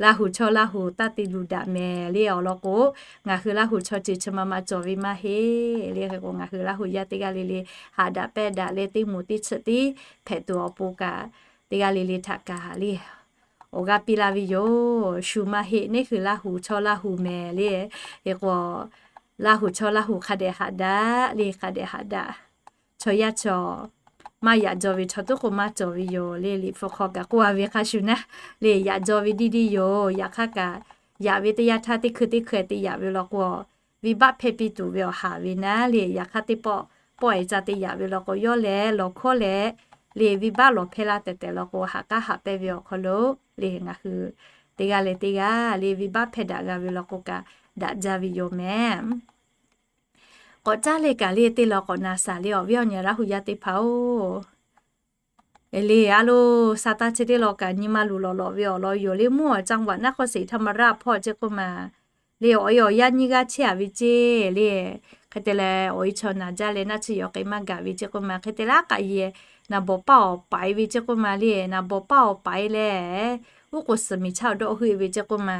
Laˇ hu chaw Laˇ hu taˇ te luˬ daꞈ mehˍ le. Awˬ lawn k'o, ngaˬ hui Laˇ hu chaw ceuˬ chi ma ma cawˬ ve maˇ heˆ le. Hk'e k'o ngaˬ hui Laˇ hu yaˇ teˇ g'aˇ le le haꞈ daꞈ pehˇ daꞈ leh teˇ moˍ teˇ chiꞈ tiˉ hpehꞈ tuˬ awˬ pon kaꞈ, teˇ g'aˇ le le htaꞈ kaꞈ le awˬ g'aˇ piˇ laˇ ve yoˬ. Shu maˇ heˆ, neˇ hui Laˇ hu chaw Laˇ hu mehˍ le. Hk'e k'o Laˇ hu chaw Laˇ hu hk'a dehꞈ haꞈ daꞈ le, hk'a dehꞈ haꞈ daꞈ. Chaw yaˇ chaw maˇ yaꞈ jaw ve chaw tuˉ k'o maˇ cawˬ ve yoˬ le. Liꞈ hpu hk'aw kaꞈ k'oˆ a ve hk'a shuˍ naˉ le, yaꞈ jaw ve diˇ diˇ yoˬ. Yaꞈ hk'aˇ kaꞈ yaꞈ ve teˇ yanˇ htaˇ teˇ hkui teˇ hkui te yaꞈ ve law k'o, venˇbaˆ hpehˇ piˇ tuˬ ve awˬ haˍ ve naˉ le. Yaꞈ hk'aˇ teˇ pawˆ pawˆ ehˍ ca te yaꞈ ve law k'o, yawˇ lehˬ lawˬ hkawˇ leh le venˇbaˆ lawˬ hpehˇ laˇ tehꞈ tehꞈ law k'o, haꞈ k'aˉ haꞈ pehnˇ ve awˬ hk'aw lo le ngaˬ hui teˇ g'aˇ leh teˇ g'aˇ le venˇbaˆ hpehˇ daꞈ g'a ve law k'o kaꞈ daꞈ jaˇ ve yoˬ mehˍ. K'awꞈ caˉ leh kaꞈ le teˇ law k'awꞈ na shaˍ le awˬ viˉ awˬ nyi Laˇ hu yaˇ teˇ hpaˍ-oˬ. Le a lo, sa taˇ chi teˇ law kaꞈ nyi ma luˬ lawꞈ lawꞈ ve awˬ lawn yoˬ le. Mvuhˇ awˬ caˇ vaꞈ naˆ hk'awˇ sheˍ htaˇ ma raˇ hpawˇ ceˇ k'oˆ ma le, awˬ e awˬ yaˇ nyiˇ g'aˇ chehˇ a ve ceˇ le. Hk'e te leh awˬ e chaw naˬ jaˇ leh naˆ tsuhˇ yaw k'ai maˇ gaˬ ve ceˇ k'oˆ ma. Hk'e te leh a k'aꞈ yehˬ naˬ bawˬ paˇ awˬ paiˍ ve ceˇ k'oˆ ma le. Naˬ bawˬ paˇ awˬ paiˍ leh uˉ k'oˍ suhˍ miˬ chaˇ awˬ dawˆ heuˆ ve ceˇ k'oˆ ma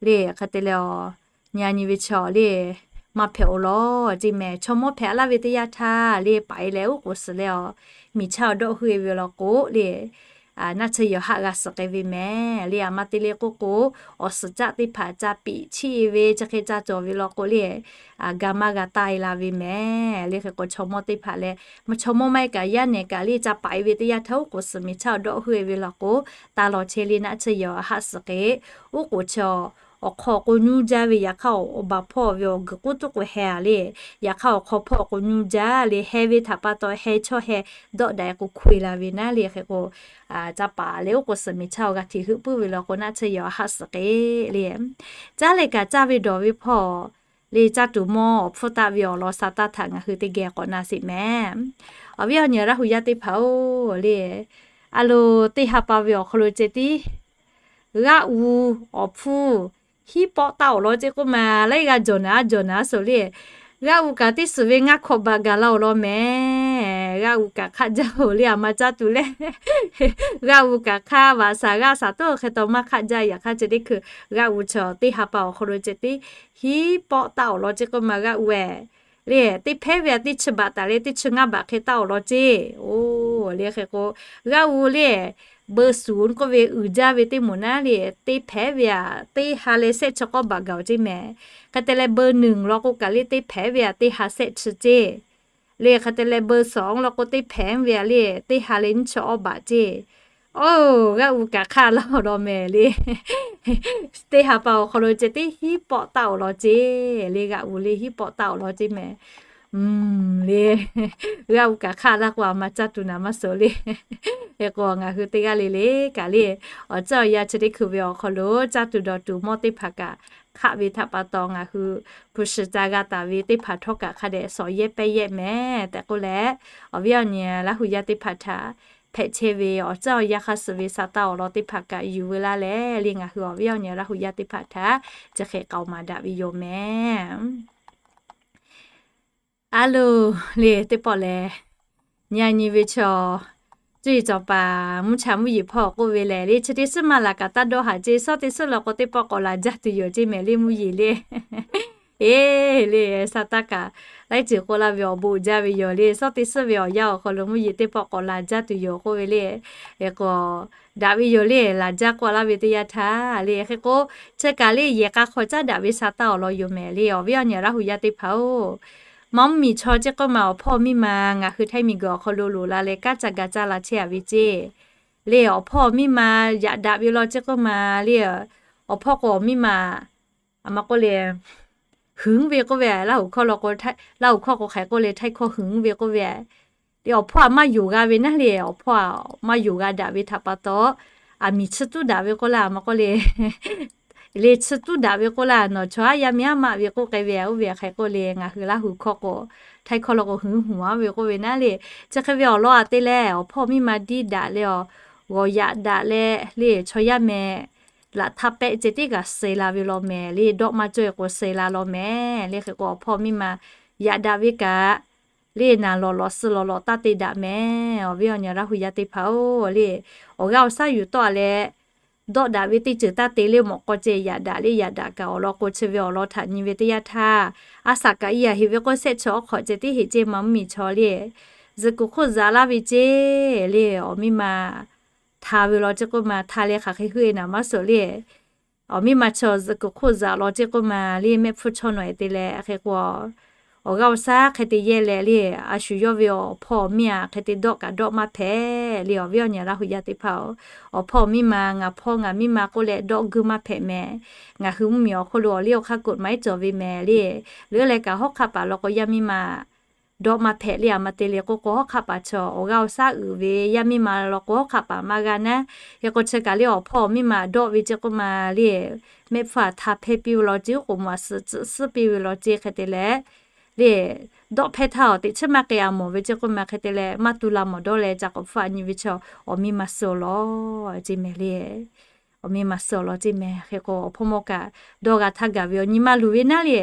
le. Hk'e te leh awˬ nyi a nyi ve chaw le maˇ hpehꞈ-oˬ law ceˇ mehˍ. Chaw mawˇ hpehꞈ laˇ ve teˇ yanˇ htaˇ le paiˍ leh uˉ k'oˍ suhˍ leh awˬ miˬ chaˇ awˬ dawˆ heuˆ ve law k'o le naˆ tsuhˇ yaw haˆ g'a suhˍ k'ai ve mehˍ le. A ma te le k'oˆ k'o, awˬ suhˍ caˆ teˇ hpaˍ ca piꞈ chiˆ e ve chi hk'e ca cawˬ ve law k'o le, ga maˇ g'a taˇ e la ve mehˍ le. Hk'e k'o chaw mawˇ teˇ hpaˍ leh chaw mawˇ maˇ heˆ kaꞈ yaˇ nehˬ kaꞈ le ca paiˍ ve teˇ yanˇ htaˇ uˉ k'oˍ suhˍ miˬ chaˇ awˬ dawˆ heuˆ e ve law k'o, taˇ law chehˇ le naˆ tsuhˇ yaw haˆ suhˍ k'e, uˉ k'oˍ chi awˬ hk'aw k'o nuˇ jaˇ ve yaꞈ hk'aˇ awˬ baˬ hpawˇ ve awˬ guiˬ k'uˉ tuˉ k'o heh a le, yaꞈ hk'aˇ awˬ hk'aw hpawˇ k'o nuˇ jaˇ le heh ve htaꞈ pa taw heh chawˇ heh dawˆ daꞈ k'o hkoˇ e la ve naˉ le. Hk'e k'o ca paˍ leh uˉ k'oˍ suhˍ miˬ chaˇ awˬ g'a hteꞈ heuˆ puiˉ ve law k'o naˆ tsuhˇ yaw haˆ suhˍ k'e le caˇ leh kaꞈ caˇ ve dawˬ ve hpawˇ le caˇ tuˬ mawˇ awˬ hpfuhˇ taˆ ve awˬ lawn sa taˇ htaꞈ ngaˬ hui teˇ geh k'awꞈ na sheˍ mehˍ. Awˬ viˉ awˬ nyi Laˇ hu yaˇ teˇ hpaˍ-oˬ le, a lo teˇ ha pa ve awˬ hk'aw lo ceh tiˉ g'aˆ u awˬ hpfuhˇ hiˉ pawˆ taˆ awˬ lawn ceˇ k'oˆ ma, laiˉ g'aˇ jawˬ naˍ a jawˬ naˍ a suhˍ le. G'aˆ u kaꞈ teˇ suhˍ ve ngaˇ hkawꞈ baꞈ gaˬ la awˬ lawn mehˍ. G'aˆ u kaꞈ hk'aˆ jaˇ-oˬ le, a ma caˇ tuˬ leh g'aˆ u kaꞈ hk'aˇ vaꞈ shaˍ g'aˆ shaˍ tuˉ hk'e taw maˇ hk'aˆ jaˇ. Yaꞈ hk'aˇ chi teˇ hkui g'aˆ u chaw teˇ ha pa awˬ hk'aw lo ceh tiˉ hiˉ pawˆ taˆ awˬ lawn ceˇ k'oˆ ma g'aˆ u-eh. Le teˇ hpehˉ ve a teˇ chi baꞈ taˍ leh teˇ chi ngaˇ baꞈ hk'e taˆ awˬ lawn ceˇ. Oˬ le hk'e k'o, g'aˆ u le beu suˍ k'oˆ ve uiˍ jaˇ ve teˇ moˍ naˉ le teˇ hpehˉ ve a teˇ ha leh sehˆ chi k'awˇ baꞈ gaˬ-oˬ ceˇ mehˍ. Hk'e te leh beu nuˬ law k'o kaꞈ le teˇ hpehˉ ve a teˇ ha sehˆ chi ceˇ. Le hk'e te leh beu suˍ law k'o teˇ hpehˉ ve a le teˇ ha leh nyiˇ chi awˇ baꞈ ceˇ. Oˬ g'aˆ u kaꞈ hk'aˇ laˇ awˬ lawn mehˍ le. Teˇ ha pa awˬ hk'aw lo ceh tiˉ hiˉ pawˆ taˆ awˬ lawn ceˇ. Le g'aˆ u le hiˉ pawˆ taˆ awˬ lawn ceˇ mehˍ. Le g'aˆ u kaꞈ hk'aˇ laˇ k'o a ma caˇ tuˬ naˍ maˇ suhˍ le. Hk'e k'o ngaˬ hui teˇ g'aˇ le le kaꞈ le awˬ ceuˬ awˬ yanˇ chi teˇ hkui ve awˬ hk'aw lo caˇ tuˬ dawˬ tuˬ mawˇ teˇ hpaˍ kaꞈ hk'aˆ ve htaꞈ pa taw ngaˬ hui hpu shi ca g'a taˍ ve teˇ hpaˍ htawˇ kaꞈ hk'a dehꞈ shawˍ yehˇ pehˇ yehˇ mehˍ tehꞈ k'oˆ leh, awˬ viˉ awˬ nyi Laˇ hu yaˇ teˇ hpaˍ htaꞈ hpehꞈ chehˇ ve awˬ ceuˬ awˬ yanˇ hk'a suh ve sa taˇ awˬ lawn teˇ hpaˍ kaꞈ yuˬ veu laˇ leh le ngaˬ hui awˬ viˉ awˬ nyi Laˇ hu yaˇ teˇ hpaˍ htaꞈ chi hk'e k'aoˍ maˍ daꞈ ve yoˬ mehˍ. A loˬ le teˇ pawˆ lehˬ, nyi a nyi ve chaw, cuˇ yiˍ cawˬ paˍ mvuhˇ cha mvuhˇ yeˬ hpawˇ k'oˆ ve lehˬ le chi teˇ suhˉ maˇ laˬ kaꞈ taˇ dawˇ haꞈ ceˇ. Suhˉ teˇ suhˉ law k'o teˇ pawˆ k'awꞈ laˬ jaˇ tuˬ yoˬ ceˇ mehˍ le mvuhˇ yeˬ le. Eˬ le sa taˇ kaꞈ laiˉ ceuˬ k'oˆ laˇ ve awˬ bon jaˇ ve yoˬ le. Suhˉ teˇ suhˉ ve awˬ yanˇ awˬ hk'aw lo mvuhˇ yeˬ teˇ pawˆ k'awꞈ laˬ jaˇ tuˬ yoˬ k'oˆ ve le. K'o daꞈ ve yoˬ le laˬ jaˇ k'oˆ laˇ ve teˇ yanˇ htaˇ le hk'e k'o, chi kaꞈ le yehˬ k'a hk'aw caˉ daꞈ ve sa taˇ awˬ lawn yoˬ mehˍ le awˬ viˉ awˬ nyi Laˇ hu yaˇ teˇ hpaˍ-oˬ. Maˇ mvuhˇ miˬ chaw ceˇ k'oˆ ma awˬ hpawˇ miˇ ma ngaˬ hui Htaiˇ miˬ guiˬ awˬ hk'aw lo loꞈ la leh kanˉ ca ga caˇ la chehˇ a ve ceˇ. Le awˬ hpawˇ miˇ ma yaꞈ daꞈ ve law ceˇ k'oˆ ma le, awˬ hpawˇ k'o awˬ miˇ ma a ma k'oˆ le, heuˍ ve k'oˆ ve, Laˇ huˍ hkawˇ law k'o, Laˇ huˍ hkawˇ k'o hk'aˬ k'oˆ le Htaiˇ hkawˇ heuˍ ve k'oˆ ve, le awˬ hpawˇ a maˇ yonˍ g'a ve naˉ le, awˬ hpawˇ a maˇ yonˍ g'a daꞈ ve htaꞈ pa taw, a miˬ chi tuˉ daꞈ ve k'oˆ laˇ, a ma k'oˆ le, le chi tuˉ daꞈ ve k'oˆ laˇ, nawˬ chaw aˉ yaˇ miˇ aˉ maˆ ve k'oˆ k'ai ve a oˇ ve hk'aˬ k'oˆ le, ngaˬ hui Laˇ huˍ hkawˇ k'o, Htaiˇ hkawˇ law k'o heuˍ heuˍ a ve k'oˆ ve naˉ le, chi hk'e ve awˬ lawn a te leh awˬ hpawˇ miˇ ma diˇ daꞈ leh awˬ g'awˬ yaꞈ daꞈ leh le, chaw yaˇ mehˍ laꞈ htaˇ pehˆ ceh tiˉ kaꞈ suh la ve law mehˍ le, dawˆ maˇ cawˇ-e k'o suh la law mehˍ le. Hk'e k'o, awˬ hpawˇ miˇ ma yaꞈ daꞈ ve kaꞈ le, naˍ lawˬ lawꞈ suh lawꞈ lawꞈ taˇ te daꞈ mehˍ. Awˬ viˉ awˬ nyi Laˇ hu yaˇ teˇ hpaˍ-oˬ le, awˬ g'aˇ awˬ shaˉ yuˬ tawˆ leh dawˆ daꞈ ve teˇ ceuˬ taˇ te le, mawꞈ k'aw ceh yaꞈ daꞈ le, yaꞈ daꞈ kaꞈ awˬ lawn k'o, chi ve awˬ lawn htaꞈ nyi ve teˇ yanˇ htaˇ, a shaꞈ kaꞈ i yaꞈ heˍ ve k'oˆ shehˆ chi awˉ hk'awꞈ ceh tiˉ heˍ ceˇ ma mvuhˇmiˬ chaw le, zuhꞈ kuˬ hk'oˆ zaꞈ laˇ ve ceˇ le, awˬ miˇ ma hta ve law ceˇ k'oˆ ma, hta leh hk'aˬ hk'e hui-e naˍ maˇ suhˍ le. Awˬ miˇ ma chaw zuhꞈ kuˬ hk'oˆ zaꞈ law ceˇ k'oˆ ma le, mehˆ hpfuhˇ chawˇ nawˬ-e te leh, hk'e k'o, awˬ g'aˇ awˬ shaˉ hk'e te yehˇ leh le, a shu yawˇ ve awˬ hpawˇ awˬ miˇ-a hk'e te dawˆ kaꞈ dawˆ maˇ hpehꞈ le. Awˬ viˉ awˬ nyi Laˇ hu yaˇ teˇ hpaˍ-oˬ, awˬ hpawˇ awˬ miˇ ma, ngaˬ hpawˇ ngaˬ miˇ ma k'oˆ leh dawˆ guˇ maˇ hpehꞈ mehˍ. Ngaˬ hui mvuhˇmiˬ awˬ hk'oˆ lo awˬ liˇ awˬ hk'aˇ kuꞈ maˇ heˆ cawˬ ve mehˍ le. Leuˉ leh kaꞈ hawˉ hk'aˆ paˍ law k'o yaˇ miˇ ma dawˆ maˇ hpehꞈ le. A ma te le k'oˆ k'o, hawˉ hk'aˆ paˍ chaw awˬ g'aˇ awˬ shaˉ uiˍ ve yaˇ miˇ ma law k'o, hawˉ hk'aˆ paˍ maˇ g'a naˉ. Hk'e k'o, chi kaꞈ le awˬ hpawˇ awˬ miˇ ma dawˆ ve ceˇ k'oˆ ma le, mehˆ hpfuhˇ htaꞈ hta hpehˇ piˇ ve law ceˇ, k'oˍ mvuhꞈ suhˍ tsuhꞈ suhˉ piˇ ve law ceˇ hk'e te leh le, dawˆ hpehˇ htaˇ awˬ teꞈ chiˉ maˇ k'ai-a mawˬ ve ceˇ k'oˆ ma hk'e te leh, maˇ tu la mawˬ dawˇ leh ca k'awꞈ hpfuhˇ a nyi ve chaw awˬ miˇ ma suh awˬ lawn ceˇ mehˍ le. Awˬ miˇ ma suh awˬ lawn ceˇ mehˍ. Hk'e k'o, awˬ hpawˇ mawˇ kaꞈ dawˇ g'a htaˇ gaˬ ve awˬ nyi ma luˬ ve naˉ le,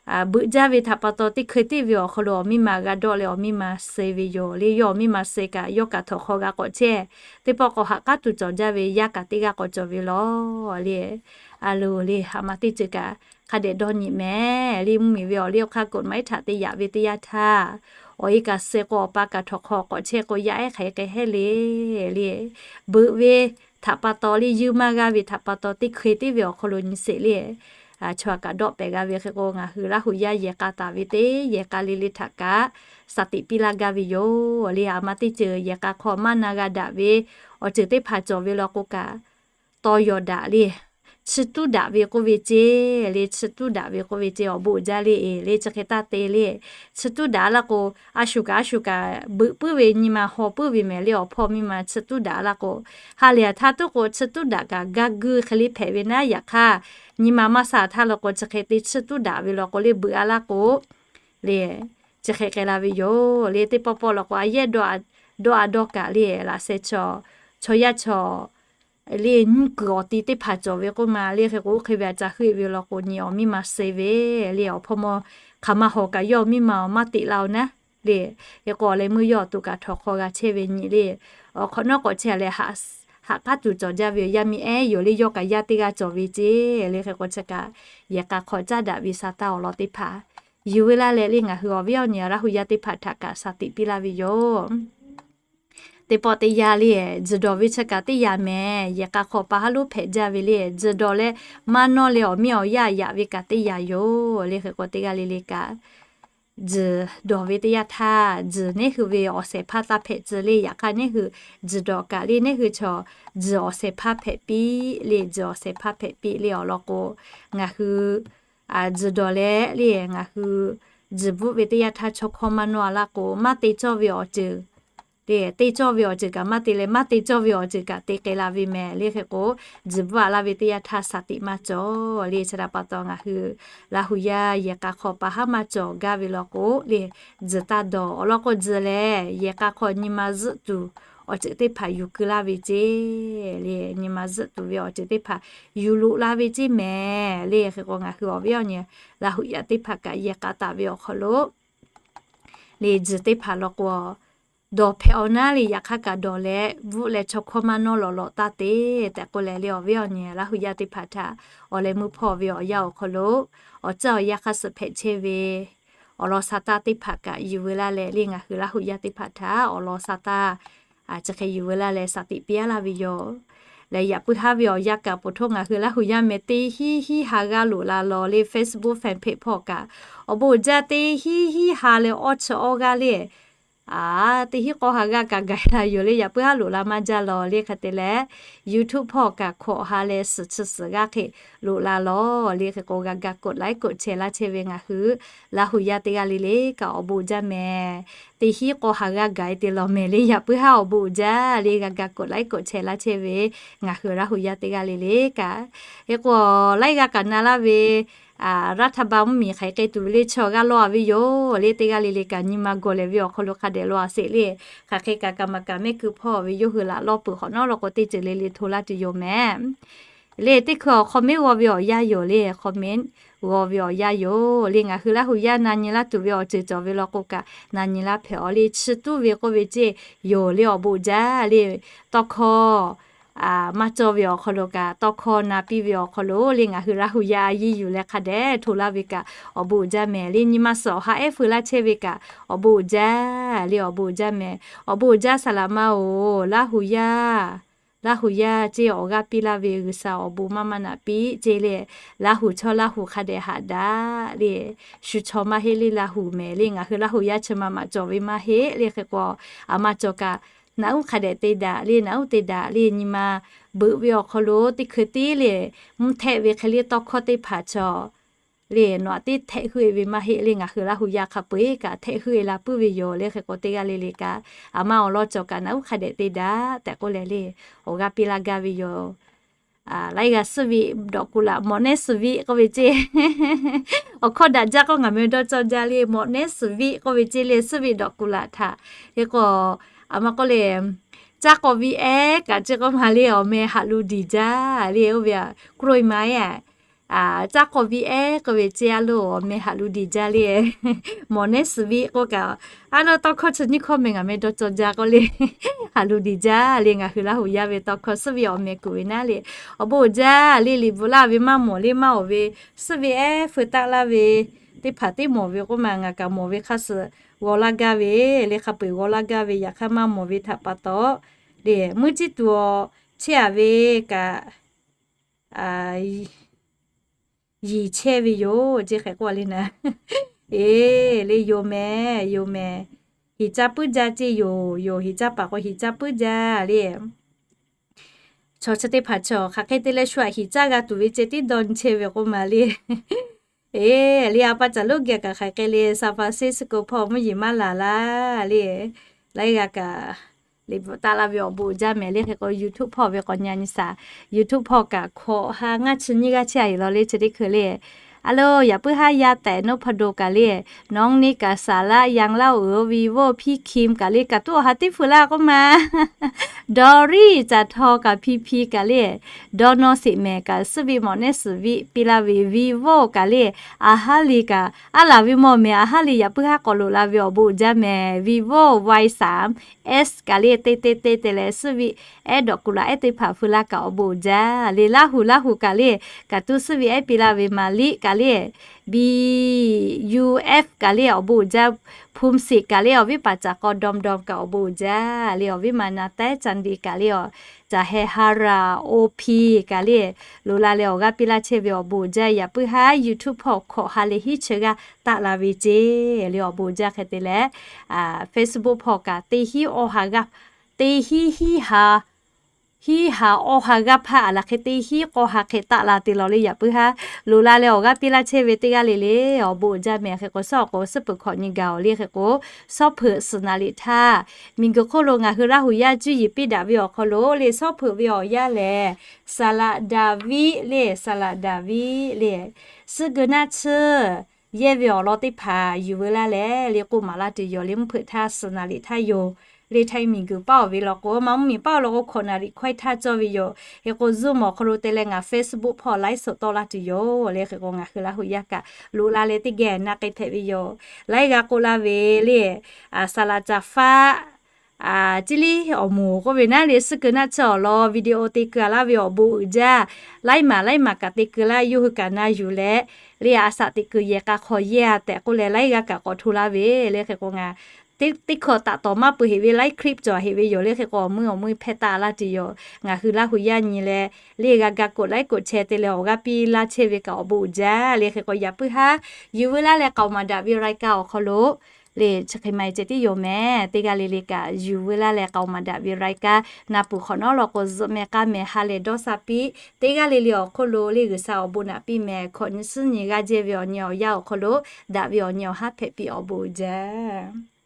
beuꞈ jaˇ ve htaꞈ pa taw teˇ hkui teˇ ve awˬ hk'aw lo awˬ miˇ ma g'a dawˆ leh awˬ miˇ ma suh ve yoˬ le. Yawˇ awˬ miˇ ma suh kaꞈ yawˇ kaꞈ htawnˍ hk'aw g'a k'awꞈ chehˇ, teˇ pawˆ k'awꞈ haꞈ k'aˉ tuˬ cawˬ jaˇ ve, yaˇ kaꞈ teˇ g'aˇ k'awꞈ cawˬ ve law le. A loˬ le, a ma teˇ ceuˬ kaꞈ hk'a dehꞈ dawˇ nyi mehˍ le. Mvuhˇmiˬ ve awˬ liˇ awˬ hk'aˇ kuꞈ maˇ heˆ htaꞈ te yaꞈ ve teˇ yanˇ htaˇ, awˬ e kaꞈ suh k'o awˬ pa kaꞈ htawnˍ hk'aw k'awꞈ chehˇ k'o, yaˇ ehˉ hk'aˬ hk'e hk'e hehˉ le le, beuꞈ ve htaꞈ pa taw le, yuˇ maˇ g'aˇ ve htaꞈ pa taw teˇ hkui teˇ ve awˬ hk'aw lo nyi sheˍ le, chaw kaꞈ dawˆ pehˍ g'a ve. Hk'e k'o, ngaˬ hui Laˇ hu yaˇ yehˬ k'a taˍ ve teˇ yehˬ k'a le le htaꞈ kaꞈ shaˍ tiꞈ piˇ laˇ gaˇ ve yoˬ le. A ma teˇ ceuˬ yehˬ k'a hk'aw maˇ na g'a daꞈ ve awˬ ceuˬ teˇ hpaˍ cawˬ ve law k'o kaꞈ, taw yawˬ daꞈ le, chi tuˉ daꞈ ve k'oˆ ve ceˇ le, chi tuˉ daꞈ ve k'oˆ ve ceˇ, awˬ bon uiˍ jaˇ le le, chi hk'e taˇ te le. Chi tuˉ daꞈ laˇ k'o, a shu kaꞈ a shu kaꞈ beuꞈ puiˉ ve nyi ma haw puiˉ ve mehˍ le. Awˬ hpawˇ miˇ ma chi tuˉ daꞈ laˇ k'o, ha lehˬ a htaˇ tuˉ k'o chi tuˉ daꞈ kaꞈ gaˇ guˇ hk'e le hpehꞈ ve naˉ. Yaꞈ hk'aˇ, nyi ma maˇ sha htaˇ law k'o, chi hk'e te chi tuˉ daꞈ ve law k'o le, beuꞈ a laˇ k'o le, chi hk'e k'ai la ve yoˬ le. Teˇ pawˆ pawˆ law k'o, a yehˉ dawˇ a dawˇ kaꞈ le, laꞈ sheh chaw, chaw yaˇ chaw le, nyiˇ kuiˬ awˬ ti teˇ hpaˍ cawˬ ve k'oˆ ma le. Hk'e k'o, oˇ hk'e ve a ca heuˆ ve law k'o, nyi awˬ miˇ ma suh ve le. Awˬ hpawˇ mawˇ hk'aˬ ma hawˬ kaꞈ yawˇ awˬ miˇ ma awˬ maˇ teꞈ la-o naˉ le. Hk'e k'o, awˬ leh meuˇ yawˇ awˬ to kaꞈ htawnˍ hk'aw g'a chehˇ ve nyi le. Awˬ hk'awꞈ nawˉ k'awꞈ chehˇ leh, haꞈ k'aˉ tuˬ cawˬ jaˇ ve yoˬ. Yaˇ miˇ ehˉ yoˬ le, yawˇ kaꞈ yaˇ teˇ g'aˇ cawˬ ve ceˇ le. Hk'e k'o, chi kaꞈ yehˬ k'a hk'aw caˇ daꞈ ve sa taˇ awˬ lawn teˇ hpaˍ yuˬ ve laˇ leh le, ngaˬ hui awˬ viˉ awˬ nyi Laˇ hu yaˇ teˇ hpaˍ htaꞈ kaꞈ shaˍ tiꞈ piˇ laˇ ve yoˬ. Teˇ pawˆ teˇ yanˇ le, tzuhˬ dawˬ ve chi kaꞈ teˇ yanˇ mehˍ. Yehˬ k'a hk'aw pa haˉ lonˉ hpehꞈ jaˇ ve le, tzuhˬ dawˬ leh maˇ nawˇ leh awˬ miˇ awˬ yaˇ yaꞈ ve kaꞈ teˇ yanˇ yoˬ le. Hk'e k'o, teˇ g'aˇ le le kaꞈ tzuhˬ dawˬ ve teˇ yanˇ htaˇ, tzuhˬ neˉ hui ve awˬ shehˍ hpaˇ taˇ hpehꞈ tcuh le. Yaꞈ hk'aˇ, neˉ hui tzuhˬ dawˬ kaꞈ le, neˉ hui chaw tzuhˬ awˬ shehˍ hpaˇ hpehꞈ piˇ le, tzuhˬ awˬ shehˍ hpaˇ hpehꞈ piˇ le. Awˬ lawn k'o, ngaˬ hui tzuhˬ dawˬ leh le, ngaˬ hui tzuhˬ bvuhˆ ve teˇ yanˇ htaˇ chaw hkawˇ maˇ nawˇ a laˇ k'o, maˇ te cawˇ ve awˬ ceuˬ le, te cawˇ ve awˬ ceuˬ kaꞈ maˇ te leh, maˇ te cawˇ ve awˬ ceuˬ kaꞈ te k'ai la ve mehˍ le. Hk'e k'o, tzuhˬ bvuhˆ a laˇ ve teˇ yanˇ htaˇ shaˍ tiꞈ maˇ cawˬ le. Chi htaꞈ pa taw ngaˬ hui Laˇ hu yaˇ yehˬ k'a hk'aw pa haˉ maˇ cawˬ gaˇ ve law k'o le, tzuhˬ taˇ dawˬ. Awˬ lawn k'o, tzuhˬ lehˬ yehˬ k'a hk'aw nyi ma zuhˆ tuˬ awˬ ceuˬ teˇ hpaˍ yuˬ keu laˇ ve ceˇ le. Nyi ma zuhˆ tuˬ ve awˬ ceuˬ teˇ hpaˍ yuˬ loꞈ la ve ceˇ mehˍ le. Hk'e k'o, ngaˬ hui awˬ viˉ awˬ nyi Laˇ hu yaˇ teˇ hpaˍ kaꞈ yehˬ k'a taˍ ve awˬ hk'aw lo le, tzuhˬ teˇ hpaˍ law k'o, dawˬ hpehꞈ-aw naˉ le, yaꞈ hk'aˇ kaꞈ dawˬ leh bvuhˆ leh chaw hkawˇ maˇ nawˇ lawꞈ lawꞈ taˇ te tehꞈ k'oˆ leh le, awˬ viˉ awˬ nyi Laˇ hu yaˇ teˇ hpaˍ htaꞈ awˬ leh meuˇ hpawˇ ve awˬ yanˇ awˬ hk'aw lo awˬ caˇ awˬ yanˇ hk'aˇ suh hpehꞈ chehˇ ve awˬ lawn sa taˇ teˇ hpaˍ kaꞈ yuˬ veu laˇ leh le, ngaˬ hui Laˇ hu yaˇ teˇ hpaˍ htaꞈ awˬ lawn sa taˇ chi hk'e yuˬ veu laˇ leh shaˍ tiꞈ piˇ a laˇ ve yoˬ. Leh yaꞈ puiˉ haˉ ve awˬ yanˇ kaꞈ poˬ htoˇ ngaˬ hui Laˇ hu yaˇ meh teˇ hinˉ hinˉ ha g'aˇ loꞈ la law le, Facebook fan page hpawˇ kaꞈ awˬ bon uiˍ jaˇ teˇ hinˉ hinˉ ha leh awˇ chi awˇ g'aˇ le, a, teˇ hinˉ k'awˇ ha g'aˇ kaꞈ gaˬ la yoˬ le. Yaꞈ puiˉ haˉ loꞈ la maˇ jaˇ law le. Hk'e te leh, YouTube hpawˇ kaꞈ hkawꞈ ha leh suhˍ chi suhˍ g'aˇ hk'e loꞈ la law le. Hk'e k'o, g'a ga กดไลค์ กดแชร์ laˇ chehˇ ve ngaˬ hui Laˇ hu yaˇ teˇ g'aˇ le le kaꞈ awˬ bon uiˍ jaˇ mehˍ. Teˇ hinˉ k'awˇ ha g'aˇ gaˬ-e te law mehˍ le. Yaꞈ puiˉ haˉ awˬ bon uiˍ jaˇ le, g'a ga กดไลค์ กดแชร์ laˇ chehˇ ve ngaˬ hui Laˇ hu yaˇ teˇ g'aˇ le le kaꞈ. Hk'e k'o, laiˉ g'aˇ kaꞈ na laˇ ve รัฐบาล mvuhˇmiˬ hk'aˬ hk'e tuˬ ve le chi awˬ g'aˇ lawˇ a ve yoˬ le. Teˇ g'aˇ le le kaꞈ nyi ma gawˬ lehˬ ve awˬ hk'aw lo hk'a dehꞈ lawˬ a sheˍ le. Hk'aˬ hk'e kaꞈ kaꞈ maˍ kaꞈ mehˆ kuiˬ hpawˇ ve yawˇ hui laꞈ lawˇ peuˬ hk'awꞈ nawˉ law k'o, teˇ ceuˬ le le hto laˇ tuˬ yoˬ mehˍ. Le teˇ hkui awˬ comment g'aw ve awˬ yanˇ yoˬ le, comment g'aw ve awˬ yanˇ yoˬ le. Ngaˬ hui Laˇ hu yaˇ na nyi laˇ tuˬ ve awˬ ceuˬ cawˬ ve law k'o kaꞈ, na nyi laˇ hpehꞈ awˬ le. Chi tuˉ ve k'oˆ ve ceˇ yoˬ le, awˬ bon uiˍ jaˇ le. Tawˇ hkawˇ maˇ cawˇ ve awˬ hk'aw lo kaꞈ, tawˇ hkawˇ na piˇ ve awˬ hk'aw lo le, ngaˬ hui Laˇ hu yaˇ a yiˇ yuˬ leh hk'a dehꞈ hto laˇ ve kaꞈ, awˬ bon uiˍ jaˇ mehˍ le. Nyi ma suhˍ awˬ ha ehˉ feu laˇ chehˇ ve kaꞈ, awˬ bon uiˍ jaˇ le, awˬ bon uiˍ jaˇ mehˍ. Awˬ bon uiˍ jaˇ Saˍ laꞈ ma-oˬ, Laˇ hu yaˇ, Laˇ hu yaˇ ceˇ, awˬ g'aˇ piˇ laˇ ve G'uiˬsha awˬ bon maˇ maˇ naꞈ piˇ ceˇ le. Laˇ hu chaw Laˇ hu hk'a dehꞈ haꞈ daꞈ le. Shu chaw maˇ heˆ le, Laˇ hu mehˍ le. Ngaˬ hui Laˇ hu yaˇ chi ma maꞈ cawˬ ve maˇ heˆ le. Hk'e k'o, aˬ ma cawˬ kaꞈ, naꞈ uˉ hk'a dehꞈ te daꞈ le, naꞈ uˉ te daꞈ le. Nyi ma beuꞈ ve awˬ hk'aw lo teˇ hkui tiˉ le, mvuhˇ htehˆ ve hk'e le tawˇ hkawˇ teˇ hpaˍ chaw le, nawˬ aꞈ teˇ htehˆ heuˆ e ve maˇ heˆ le. Ngaˬ hui Laˇ hu yaˇ hk'a peu-eˬ kaꞈ htehˆ heuˆ e la puiˉ ve yoˬ le. Hk'e k'o, teˇ g'aˇ le le kaꞈ, aˬ ma awˬ lawn cawˬ kaꞈ naꞈ uˉ hk'a dehꞈ te daꞈ tehꞈ k'oˆ leh le, awˬ g'aˇ piˇ laˇ gaˇ ve yoˬ. Laiˉ g'aˇ suhˉ ve dawꞈ kuˬ laꞈ mawꞈ nehˉ suhˍ viˆ k'oˆ ve ceˇ. Awˬ hkawˇ daꞈ jaˇ k'o, ngaˬ meh dawˇ cawˇ jaˇ le, mawꞈ nehˉ suhˍ viˆ k'oˆ ve ceˇ le, suhˉ ve dawꞈ kuˬ laꞈ htaꞈ. Hk'e k'o, aˬ ma k'oˆ le, caˇ k'awꞈ viˆ ehˉ kaꞈ ceˇ k'oˆ ma le, awˬ meh haꞈ lu diˬ jaˇ le, oˇ ve a, กล้วยไม้ a, caˇ k'awꞈ viˆ ehˉ k'oˆ ve ceˇ a lo, awˬ meh haꞈ lu diˬ jaˇ le. Mawꞈ nehˉ suhˍ viˆ k'oˆ kaꞈ, a lo tawˇ hkawˇ chi nyiˇ hkawˇ meh ngaˬ meh dawˇ cawˇ jaˇ k'oˆ le, haꞈ lu diˬ jaˇ le. Ngaˬ hui Laˇ hu yaˇ ve tawˇ hkawˇ suhˉ ve awˬ meh kuˬ ve naˉ le. Awˬ bon uiˍ jaˇ le, liꞈ bvuhꞈ laˇ ve maˇ mawˬ le maˇ awˬ ve, suhˉ ve ehˉ feu taˆ laˇ ve teˇ hpaˍ teˇ mawˬ ve k'oˆ ma, ngaˬ kaꞈ mawˬ ve hk'aˇ suh g'aw laˇ gaˇ ve le, hk'a peu-eˬ g'aw laˇ gaˇ ve. Yaꞈ hk'aˇ maˇ mawˬ ve htaꞈ pa taw le, muˇ ciˇ tuˬ awˬ chehˇ a ve kaꞈ, yiˍ chehˇ ve yoˬ ceˇ hk'e k'oˆ le naˉ. Eˬ le, yoˬ mehˍ, yoˬ mehˍ. Hiˍ caˇ puiˉ jaˇ ceˇ yoˬ, yoˬ hiˍ caˇ paˍ k'o hiˍ caˇ puiˉ jaˇ le. Chaw chi teˇ hpaˍ chaw hk'aˬ hk'e te leh shu aꞈ hiˍ caˇ g'a tuˬ ve ceh tiˉ dawˇ nyi chehˇ ve k'oˆ ma le. Eˬ le, a pa caˬ lonˉ geh kaꞈ hk'aˬ hk'e le, San Francisco hpawˇ mvuhˇ yeˬ maˇ laˬ laˇ le. Laiˉ g'aˇ kaꞈ liꞈ bvuhꞈ taˆ laˇ ve awˬ bon uiˍ jaˇ mehˍ le. Hk'e k'o, YouTube hpawˇ ve k'awꞈ nyi a nyi shaˍ. YouTube hpawˇ kaꞈ hkawꞈ ha ngaˇ chi nyiˇ g'aˇ chehˇ a yoˬ law le, chi teˇ hkui le. A lo, yaꞈ puiˉ haˉ yaˇ tehꞈ nawˉ hpa do kaꞈ le, nawˬ ni kaꞈ saˍ laˆ yanˇ laˇ-oˬ, Vivo Pi Kim kaꞈ le, kaꞈ tuˉ awˬ ha teˇ hpu laˇ k'oˆ ma. Dawˇ riˉ caˬ htaw kaꞈ Pi Pi kaꞈ le, dawˇ nawˇ sheˍ mehˍ kaꞈ suhˉ ve mawꞈ nehˉ suhˍ viˆ piˇ laˇ ve Vivo kaꞈ le, a haˉ le kaꞈ a laˬ ve mawˬ mehˍ, a haˉ le yaꞈ puiˉ haˉ k'awꞈ loꞈ la ve awˬ bon uiˍ jaˇ mehˍ. Vivo Y สาม S kaꞈ le, te te te te leh suhˉ ve ehˉ dawꞈ kuˬ laꞈ ehˉ teˇ hpaˍ feu laˇ kaꞈ awˬ bon uiˍ jaˇ le. Laˇ hu Laˇ hu kaꞈ le, kaꞈ tuˉ suhˉ ve ehˉ piˇ laˇ ve Maˍliˆ kaꞈ le, B U F kaꞈ le awˬ bon uiˍ jaˇ. Phum Siꞈ kaꞈ le awˬ viˉ paˍ caˬ k'aw dawˇ dawˇ kaꞈ awˬ bon uiˍ jaˇ le. Awˬ viˉ ma na taiˉ ca ndi kaꞈ le, caˬ heh ha raˬ O P kaꞈ le, loꞈ la leh awˬ g'aˇ piˇ laˇ chehˇ ve awˬ bon uiˍ jaˇ. Yaꞈ puiˉ haˉ YouTube hpawˇ hkawꞈ ha leh hiˉ chi g'aˇ taˆ la ve ceˇ le. Awˬ bon uiˍ jaˇ hk'e te leh, Facebook hpawˇ kaꞈ teˇ hiˉ awˇ ha g'aˇ, teˇ hiˉ hiˉ ha hiˉ ha awˇ ha g'aˇ hpaˇ a laˬ hk'e teˇ hiˉ k'awˇ ha hk'e taˆ la te law le. Yaꞈ puiˉ haˉ loꞈ la leh awˬ g'aˇ piˇ laˇ chehˇ ve teˇ g'aˇ le le, awˬ bon uiˍ jaˇ mehˍ. Hk'e k'o, sawˉ awˬ k'o suhˉ peuˬ hkawꞈ nyi gaˬ-oˬ le. Hk'e k'o, sawˉ hpeuꞈ suhˍ naˍ liꞈ htaˇ, miˬguiˬ hk'oˆ lo ngaˬ hui Laˇ hu yaˇ juˇ yiˍ piˇ daꞈ ve awˬ hk'aw lo le, sawˉ hpeuꞈ ve awˬ yanˇ lehˬ, Saˍ laꞈ Daˍviˆ le, Saˍ laꞈ Daˍviˆ le, suhˉ geu naˆ tsuhˇ yehˇ ve awˬ lawn teˇ hpaˍ yuˬ veu laˇ leh le k'oˆ maˍ laˇ tuˬ yoˬ le. Mvuhˇ hpeuꞈ htaˇ suhˍ naˍ liꞈ htaˇ yoˬ le. Htaiˇ miˬguiˬ paˉ-oˬ ve law k'o, maˇ mvuhˇ miˬ paˉ-oˬ law k'o, hkawꞈ naˍ liꞈ hkawehˇ htaˇ cawˇ ve yoˬ. Hk'e k'o, Zoom awˬ hk'aw lo te leh ngaˬ Facebook hpawˇ laiˉ suhˍ tawˆ laˇ tuˬ yoˬ le. Hk'e k'o, ngaˬ hui Laˇ hu yaˇ kaꞈ loꞈ la leh teˇ geh na k'ai hpehꞈ ve yoˬ. Laiˉ g'aˇ k'oˆ laˇ ve le, Saˍ laꞈ Caˍ faˆ, Ciˇ liˇ awˬ moˍ k'oˆ ve naˉ le, suhˉ keu naˆ tsuhˇ awˬ lawn video te keu a laˇ ve awˬ bon uiˍ jaˇ. Laiˉ maˬ laiˉ maˬ kaꞈ te keu laˇ, yawˇ hui kaꞈ na yuˬ leh le, a shaꞈ teꞈ keu yehˬ k'a hk'aw yehˇ a tehꞈ k'oˆ leh, laiˉ g'aˇ kaꞈ k'awꞈ hto laˇ ve le. Hk'e k'o, ngaˬ teˇ hkawꞈ taꞈ tawˍ maˇ peuˬ heꞈ ve laiˉ clip cawˬ heꞈ ve yoˬ le. Hk'e k'o, awˬ meuˇ awˬ meuˇ hpehˇ taˆ laˇ tuˬ yoˬ. Ngaˬ hui Laˇ hu yaˇ nyi leh le, g'a ga กดไลค์ กดแชร์ te leh awˬ g'aˇ piˇ laˇ chehˇ ve kaꞈ awˬ bon uiˍ jaˇ le. Hk'e k'o, yaꞈ puiˉ haˉ yuˬ veu laˇ leh k'aoˍ maˍ daꞈ ve รายการ awˬ hk'aw lo le, chi hk'e maˇ heˆ ceh tiˉ yoˬ mehˍ. Teˇ g'aˇ le le kaꞈ yuˬ veu laˇ leh k'aoˍ maˍ daꞈ ve รายการ na peuˬ hk'awꞈ nawˉ law k'o, zuhꞈ meh k'aˇ meh ha lehˬ dawˇ sha piˇ. Teˇ g'aˇ le le awˬ hk'oˆ lo le, G'uiˬsha awˬ bon naꞈ piˇ mehˍ. Hkawꞈ nyi suhˉ nyi g'aˇ jehˇ ve awˬ nyi awˬ yanˇ awˬ hk'aw lo daꞈ ve awˬ nyi awˬ haˉ hpehꞈ piˇ awˬ bon uiˍ jaˇ.